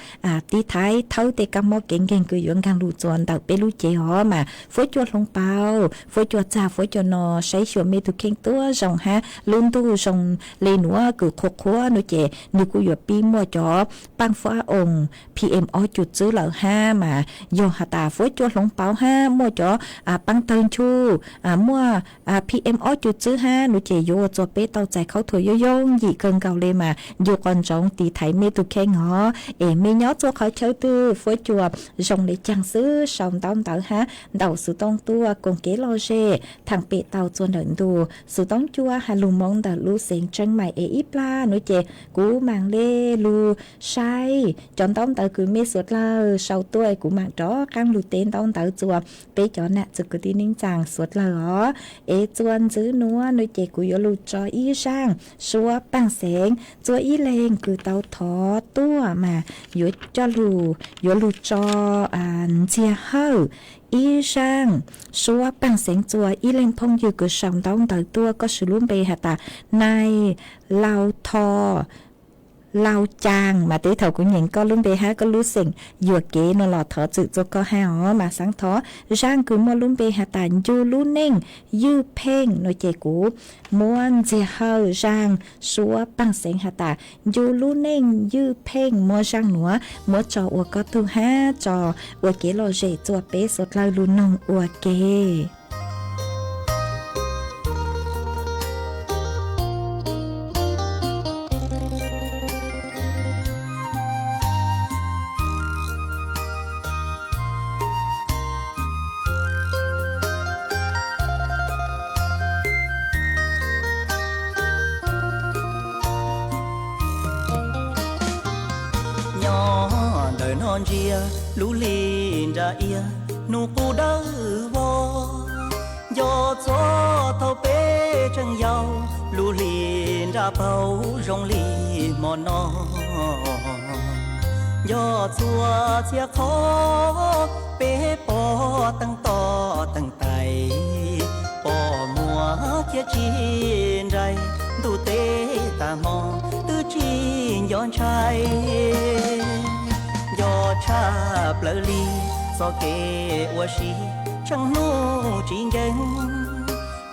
tiv thaiv thawb tej kab mob kev nkeeg kws yuav nkaag lug txua ntawm peb lub cev os mas fuab cua hloov pauv fuab cua txag fuab cua no saib xyuas mej tug kheej tuab zoo hab lub ntuj zoo le nuav kws qhuav qhuav nuav ces nwg kuj yuav pib muaj cov paaj fuab oo P M ob cum tswb lawm hab mas yog has tas fuab cua hloov pauv hab muaj cov paaj tawg ncu muaj P M ob cum tswb hab nuav ces yuav ua txua peb tau txais khaub thuas yooj yooj yim kawg nkaus le mas ncu qos ntsoov tiv thaiv mej tug kheej os. Es mej nyob txua qhov chaw twg fuab cua zoo le caag xwb sau ntaub ntawv hab ntaus xuv tooj tuaj koom kev lom zem thaam pem tau txua ntawm ntu xuv tooj cuaj has lug Moob ntawm lub xeev Tseeb Maim es ib plag nuav ces kuv maam le lug saib cov ntaub ntawv kws mej suav dlawg sau tuaj es kuv maam rov qaab lug teb ntaub ntawv txua peb cov nam txiv kwv tij neej tsaa suav dlawg os. Es txua ntxwv nuav nuav ces kuv yuav lug tso ib zaaj suab paaj xeev txua ib leeg kws tau thov tuaj mas yuav coj lug yuav lug tso Ntxiag Hawj ib zaaj suab paaj xeev txua ib leeg phooj ywg kws sau ntaub ntawv tuaj koj sw lub npe has tas Nais Lau Tho Lau Caas mas teb thaum kuv nyeem koj lub npe hab koj lub xeem yuam kev nuav los thov txwm txua koj hab os mas xaav thov zaaj kws muaj lub npe has tas Ncu Lub Neej Ywj Pheej nuav ces kuv muab Ntxiag Hawj zaaj suab paaj xeev has tas Ncu Lub Neej Ywj Pheej muab zaaj nuav muab tso ua koj tug hab tso ua kev lom zem txua peb suav dlawg lug noog ua ke. Nyob ntawm no ntsia lub hli nra iab nub qub dawb vog, nco txog thaum peb tseem yau lub hli nra paug zoo li hmo no. Nco txhua txhia qhov peb pom teej toj teej tais, pom muag thiab tsis nraim, ntuj teb tag hmo twb tsis nco ntshai. Nco tshaj plaws li txoj kev ua si tsheej hnub tsis nkees,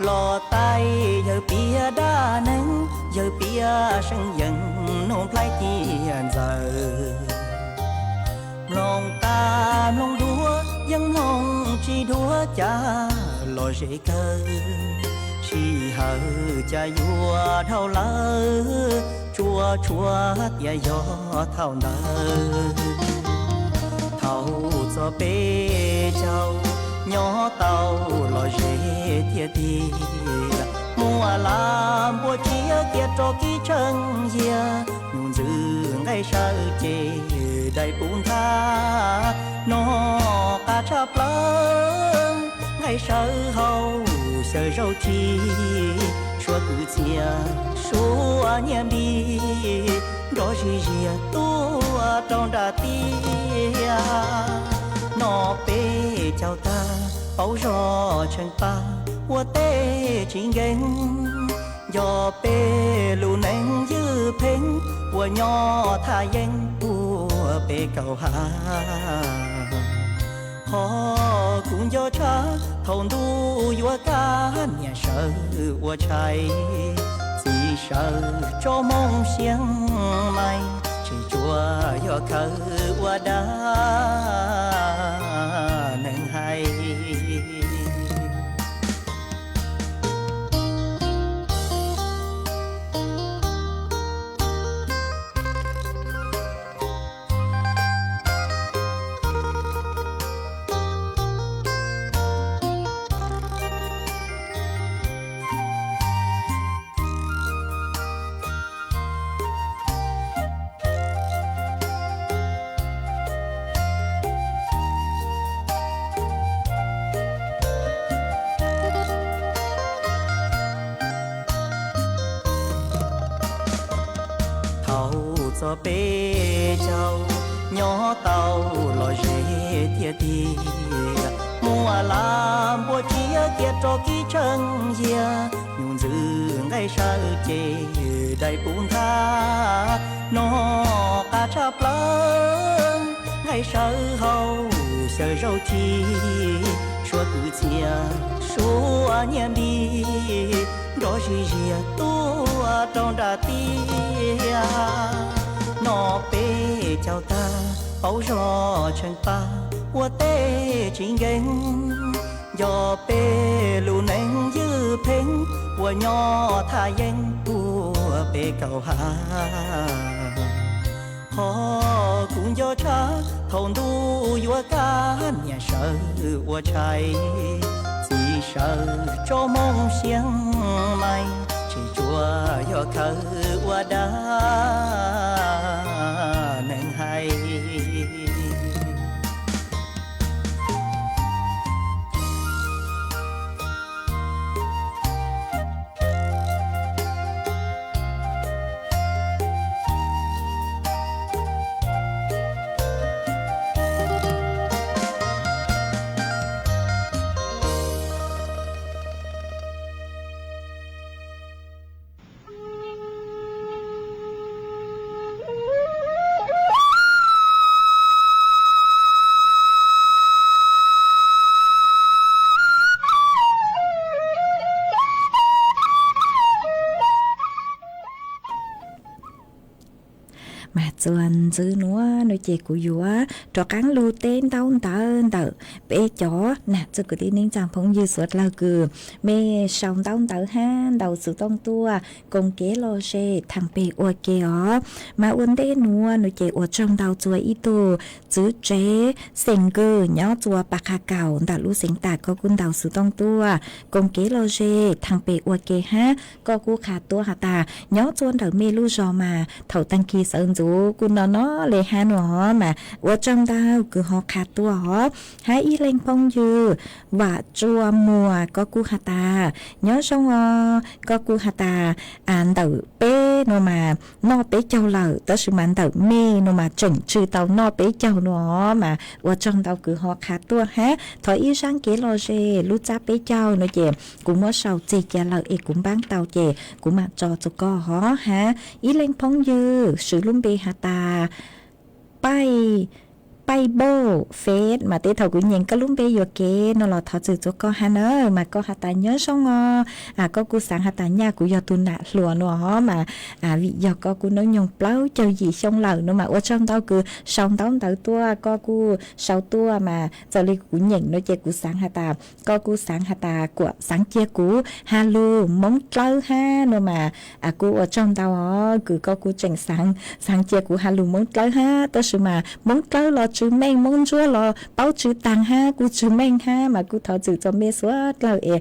los tais yawg piav dab neeg, yawg piav seej yeej nug nplhaib ciaj ntxawm. Mloog tas mloog dua yeej mloog tsis dua cas los ze kawg, sij hawm cas yuav dhau lawm, tsuas tshuav tias yog thaum ntawd. Thaum txog peb caug nyob tau los ze tiag tiag, muaj laj npua tsiab cia rau kib tsheej yiag, nyuj ntxwg nqaij sawv ces dai puv nthav, no qab tshaj plaws nqaij sawv hauv xyaw zaub tsi, suav kwv txhiaj suav nyiaj npib, nrov zig ziag tuaj rau nram tij. Noj peb caug tag, paub zog tsheej pab, ua teb tsis nkeeg. Nco peb lub neej ywj pheej, ua nyob thaj yeeb puag peb kaum hav. Qhov kuv nco tshaj, thaum ntuj yuav kaj, niam sawv ua tshais, txiv sawv tso moo siab mais, tseem tsuas yog khawv ua dab neeg hais. Thaum txog peb caug, nyob tau lom zem tiag tiag, muaj laj npua tsiab kiag rau kib tsheej yiag, nyuj ntxwv nqaij sawv ces dai puv nthav, noj qab tshaj plaws nqaij sawv hauv xyaw zaub ci, suav kwv txhiaj suav nyiaj npis, nrov zig ziag tuaj rau nram tiaj. Noj peb caug tag, paub zog tsheej pab, ua teb tsis nkeeg. Nco peb lub neej ywj pheej, ua nyob thaj yeeb puag peb kaum hav. Qhov kuv nco tshaj, thaum ntuj yuav kaj, niam sawv ua tshais, txiv sawv tso moo siab mais, tseem tsuas yog khawv ua dab neeg hais. Mas txuas ntxiv nuav no ces kuv yuav rov qaab lug teb ntaub ntawv ntawm peb cov nam txwg kwv tij neej tsaa phooj ywg suav dlawg kws mej sau ntaub ntawv hab ntaus xov tooj tuaj koom kev lom zem thaam peg ua ke os. Mas ua ntej nuav no ces ua tsaug ntau txug ib tug txwv tsev xeem Kws nyob txug Pas Qha Kaum ntawm lub xeev Tam, koj kuj ntaus xov tooj tuaj koom kev lom zem thaam peg ua ke hab koj kuj qha tuaj has tas nyob txug ntawm mej lub zog mas thaum taag kis sawv ntxuv kuj no no le hab nuav os. Mas ua tsaug ntau kws ho qha tuaj os. Hab ib leeg phooj ywg Vam Tsua Muas, koj kuj has tas nyob zoo os, koj kuj has tas ntawm peb nuav mas noj peb caug lawm, tab sis mas ntawm mej nuav mas tseem tsw tau noj peb caug nuav os. Mas ua tsaug ntau kws ho qha tuaj hab thov ib zaaj kev lom zem lub txab peb caug no ces kuv muab sau txig ca lawm es kuv npaab tau ces kuv mam tso txug koj hov. Hab ib leej phooj ywg swv lub npe has tas Paij, Paij Npauj Feb, mas tej thaum kuv nyeem koj lub npe yuam kev no los thov txim txug koj hab na. Mas koj has tas nyob zoo os, koj kuj xaav has tas nyaj kuv yog tug nam hluas nuav os. Mas vim yog koj kuj noob nyoog plaub caug yim xyoo lawm no mas ua tsaug ntau kws sau ntaub ntawv tuaj, koj kuj sau tuaj mas txawm li kuv nyeem no ces kuv xaav has tas koj kuj xaav has tas kuas xaav cia kuv has lug Moob Dlawb hab no mas kuj ua tsaug ntau os kws koj kuj tseem xaav cia kuv has lug Moob Dlawb hab, tab sis mas Moob Dlawb los tsw meej, Moob Ntsuab los paub tsw taag hab kuj tsw meej hab. Mas kuj thov txim txug mej suav dlawg es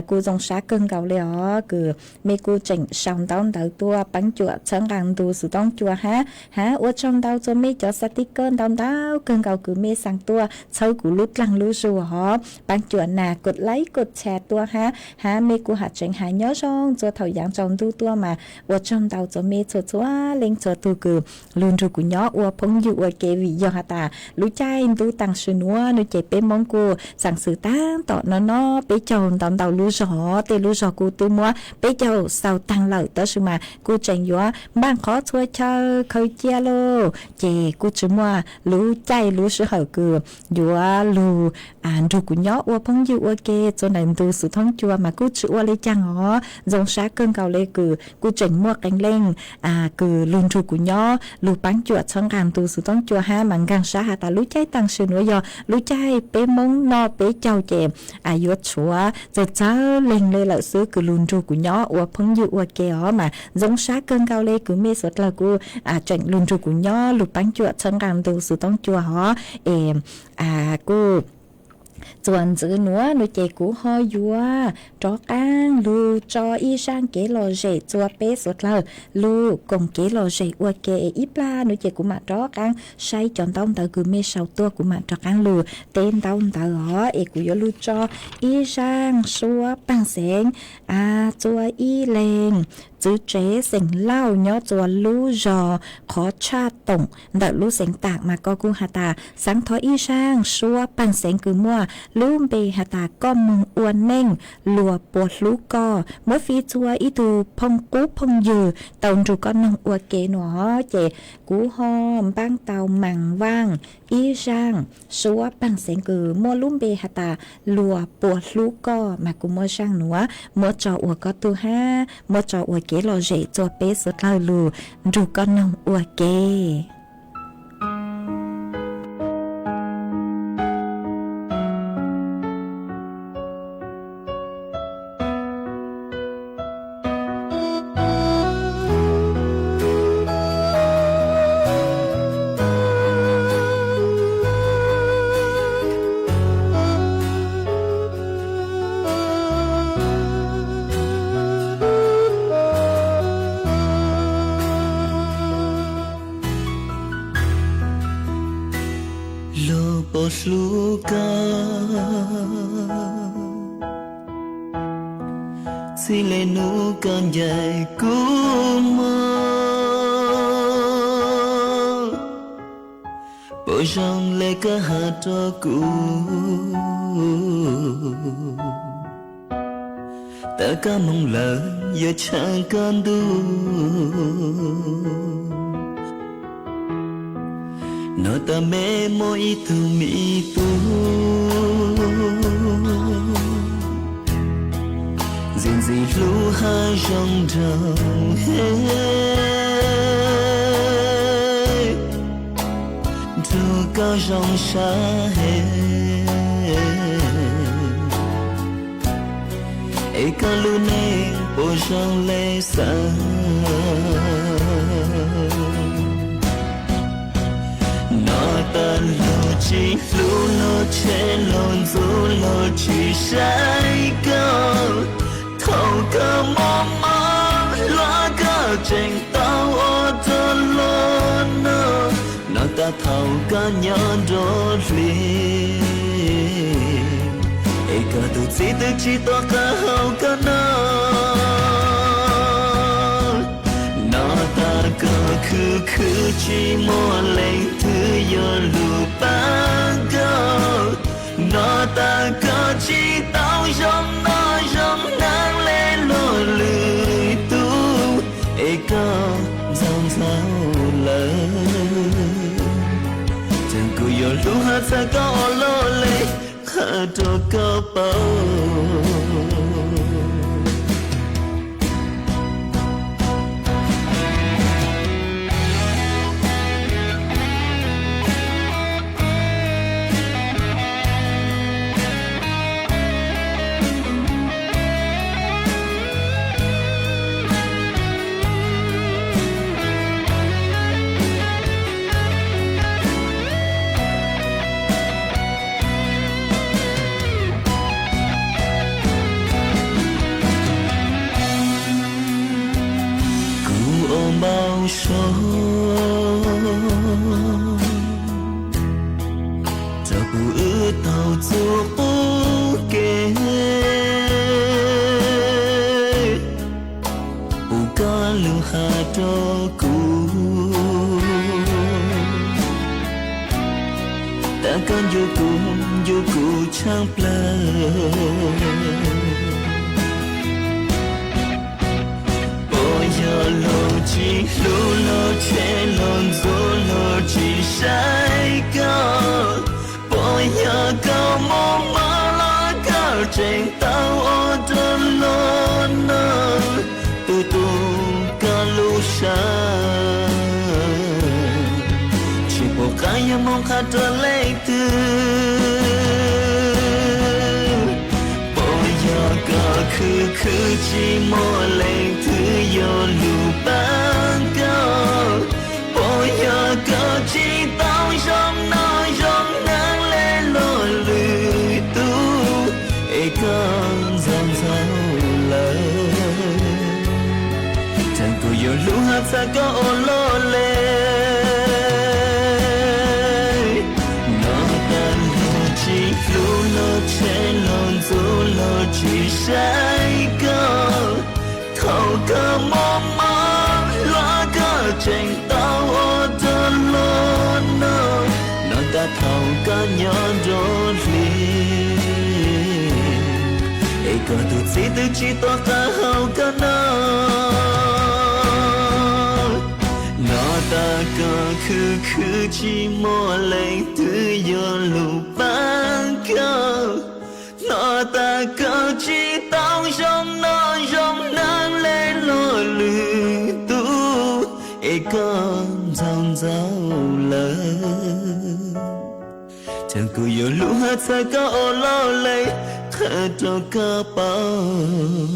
kuj zoo sab kawg nkaus le os kws mej kuj tseem sau ntaub ntawv tuaj, peeb cuam txhawb nqaa ntu xov tooj cua hab. Hab ua tsaug ntau txug mej cov xav tij kawj ntau ntau kawg nkaus kws mej xaav tuaj txhawb kuv lub dlaag lub zug hov. Peeb cuam nas kod laib kod tshas tuaj hab, hab mej kuj has tseev has nyob zoo txug thaum yaav tsaus ntuj tuaj mas ua tsaug ntau txug mej txhua txhua leej txhua tug kws lug nrug kuv nyob ua phooj ywg ua ke. Vim yog has tas Lub caij ntuj taag sim nuav no ces peb Moob kuj xaav xwm taag tom no no peb caug ntau ntau lub zog, tej lub zog kuj twb muab peb caug xaus taag lawm, tab sis mas kuj tseem yuav npaaj qhov txhua chaw khaws cia lauj. Ces kuj tsi muaj lub caij lub sij hawm kws yuav lug nrug kuv nyob ua phooj ywg ua ke txug ntawm ntu xwm thoob cua mas kuj tsi ua le caag os. Ntxoov sab kawg nkaus le kws kuj tseem muaj qee leej kws lug nrug kuv nyob lug paab cuam txhawb nqaa ntu xwm thoob cua hab mas nkaag sab has tas lub caij taag sim nuav yog lub caij peb Moob noj peb caug ces yuav tshuav txawg txawg leeg le lawm xwb kws lug nrug kuv nyob ua phooj ywg ua ke os. Mas ntxoov sab kawg nkaus le kws mej suav dlawg kuj tseem lug nrug kuv nyob lug paab cuam txhawb nqaa ntu xwm thoob cua hov es kuj txuas ntxiv nuav no ces kuv ho yuav rov qaab lug tso ib zaaj kev lom zem txua peb suav dlawg lug koom kev lom zem ua ke. Ib plag no ces kuv mam rov qaab saib cov ntaub ntawv kws mej sau tuaj, kuv mam rov qaab lug teb ntaub ntawv os. Es kuv yuav lug tso ib zaaj suab paag xeev txua ib leeg txwv tsev xeem Lauj nyob txua lub zog qhov tshaj toom ntawm lub xeev Taam mas koj kuj has tas xaav thov ib zaaj suab paag xeev kws muaj lub npe has tas koj moog ua neej luag puas hlub koj, muab fij txhua ib tug phooj qub phooj ywg tau nrug koj noog ua ke no. Ces kuv ho npaab tau Maam Vaaj ib zaaj suab paag xeev kws muaj lub npe has tas luag puas hlub koj mas kuv muab zaaj nuav muab tso ua koj tug hab muab tso ua kev lom zem txua peb suav dlawg lug nrug koj noog ua ke. Luag puas hlub koj, txhij le nub koj ncaim kuv moog, puas zoo le koj has rua kuv, tawm koj moog lawm yuav tshaam koj ntuj. Nov tas mej muaj ib tug mi tub, ntxim ntxim hlub hab zoo nraug heev, nrug koj zoo sab heev, es koj lub neej puas zoo le xaav. Nov tas luag tsi hlub, luag tshev luag ntxub, luag tsi saib koj. Thaum koj mob mob hluas koj tseem tau ua rua luag noog. Nov tas thaum koj nyob nruab hlis, es koj tug txiv twb tsi tuaj qha hau koj noog. Nov tas koj khwv khwv tsi muaj leej twg yuav lug paab koj. Nov tas koj tsi tau zoo noj zoo hnav le luag lwm tug, es koj ntxaug ntxaug lawm, tseem kuv yuav hlub hab txhawb koj ua luaj le, has rua koj paub. Kuv ua npau suav rua puj wb tau txuj qub ke, puj koj lug has rua kuv. Cas koj nco kuv, nco kuv tshaaj plawg. Puas yog luag tsis hlub, luag tshev luag ntxuav, luag tsis saib koj? Puas yog koj muaj mob los koj tseem tau ua rau luag noj, tu tu koj lub sab? Tsis pom qab yog moog qha rua leej twg. Puas yog koj khwv khwv tsis muaj leej twg yuav lug paab koj? Puas yog koj tsis tau zoo noj zoo hnav le luag lwm tug, es koj ntxaug ntxaug lawm? Thaum kuv yuav lub hab txhaj koj ua luaj le. Noj tas luag tsis hlub, luag tshev luag ntxuav, luag tsis saib koj. Thaum koj muaj mob los koj tseem tau ua rau luag noj, noj tas thaum koj nyob nruab hlis, es koj tug txib twb tsis tuaj qab hau koj noj. Noj tas koj khwv khwv tsis muaj leej twg yuav lug paab koj. Noj tas koj tsis tau zoo noj zoo hnav le luag lwm tug, es koj ntxaug ntxaug lawm? Thaum kuv yuav lub hab txhaj koj ua luaj le, qha rau koj paub.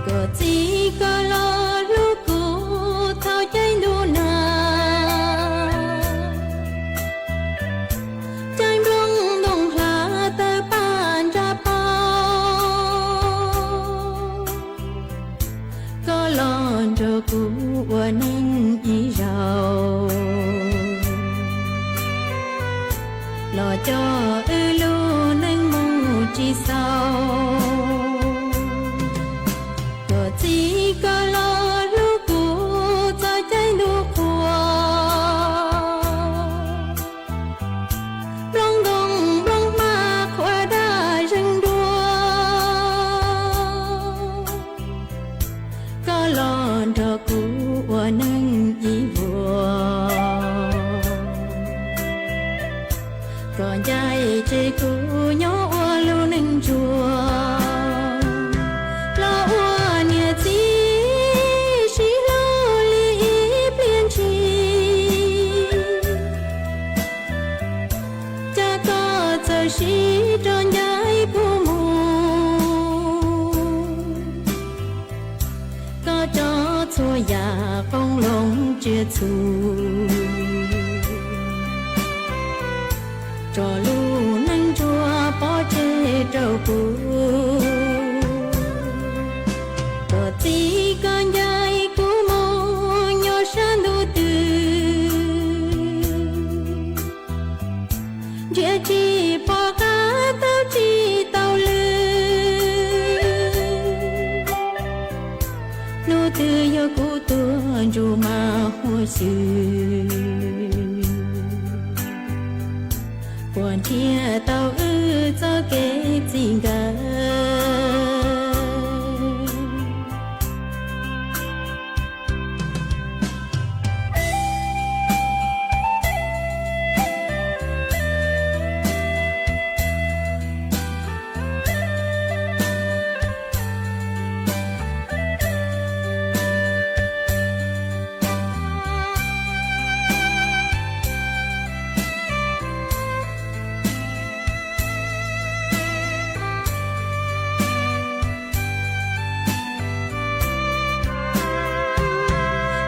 Koj txib koj los hlub kuv thaum caij ntuj nag, caij nplooj ntoo hlab tawg paj ntsag paug. Koj los nrog kuv ua neej ib zaug, los coj wb lub neej mus tsis xaus. Koj txib koj los hlub kuv txoj caij ntuj qhua, nplooj ntoo nplooj hmab qhuav daj zeeg dua. Koj los nrog kuv ua neej ib vuag, koj ncaim tseg kuv nyob ua lub neej ntsuag, los ua niam txiv sib hlub li ib pliag ntshis. Cas koj txawm sib rov ncaim kuv mus. Koj tso txhua yam qoob loo tsiaj txhu, tso lub neej ntsuag pov tseg rau kuv. Koj txib koj ncaim kuv mus nyob sab ntuj twg, nrhiav tsis pom qab taug tsis tau lw. Hnub twg yog kuv tuag ntsug mas huab xyw, puas nrhiav tau wb txoj kev txij nkawm.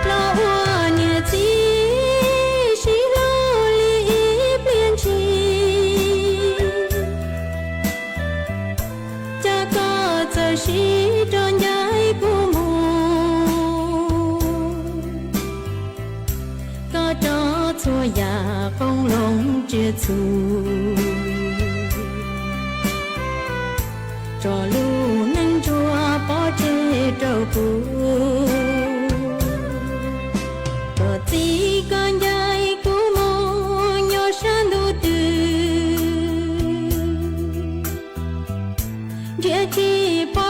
Los ua niam txiv sib hlub li ib pliag ntshis, cas koj txawm sib rov ncaim kuv mus. Koj tso txhua yam qoob loo tsiaj txhu, tso lub neej ntsuag pov tseg rau kuv. Koj txib koj ncaim kuv mus nyob sab ntuj twg, nrhiav tsis pom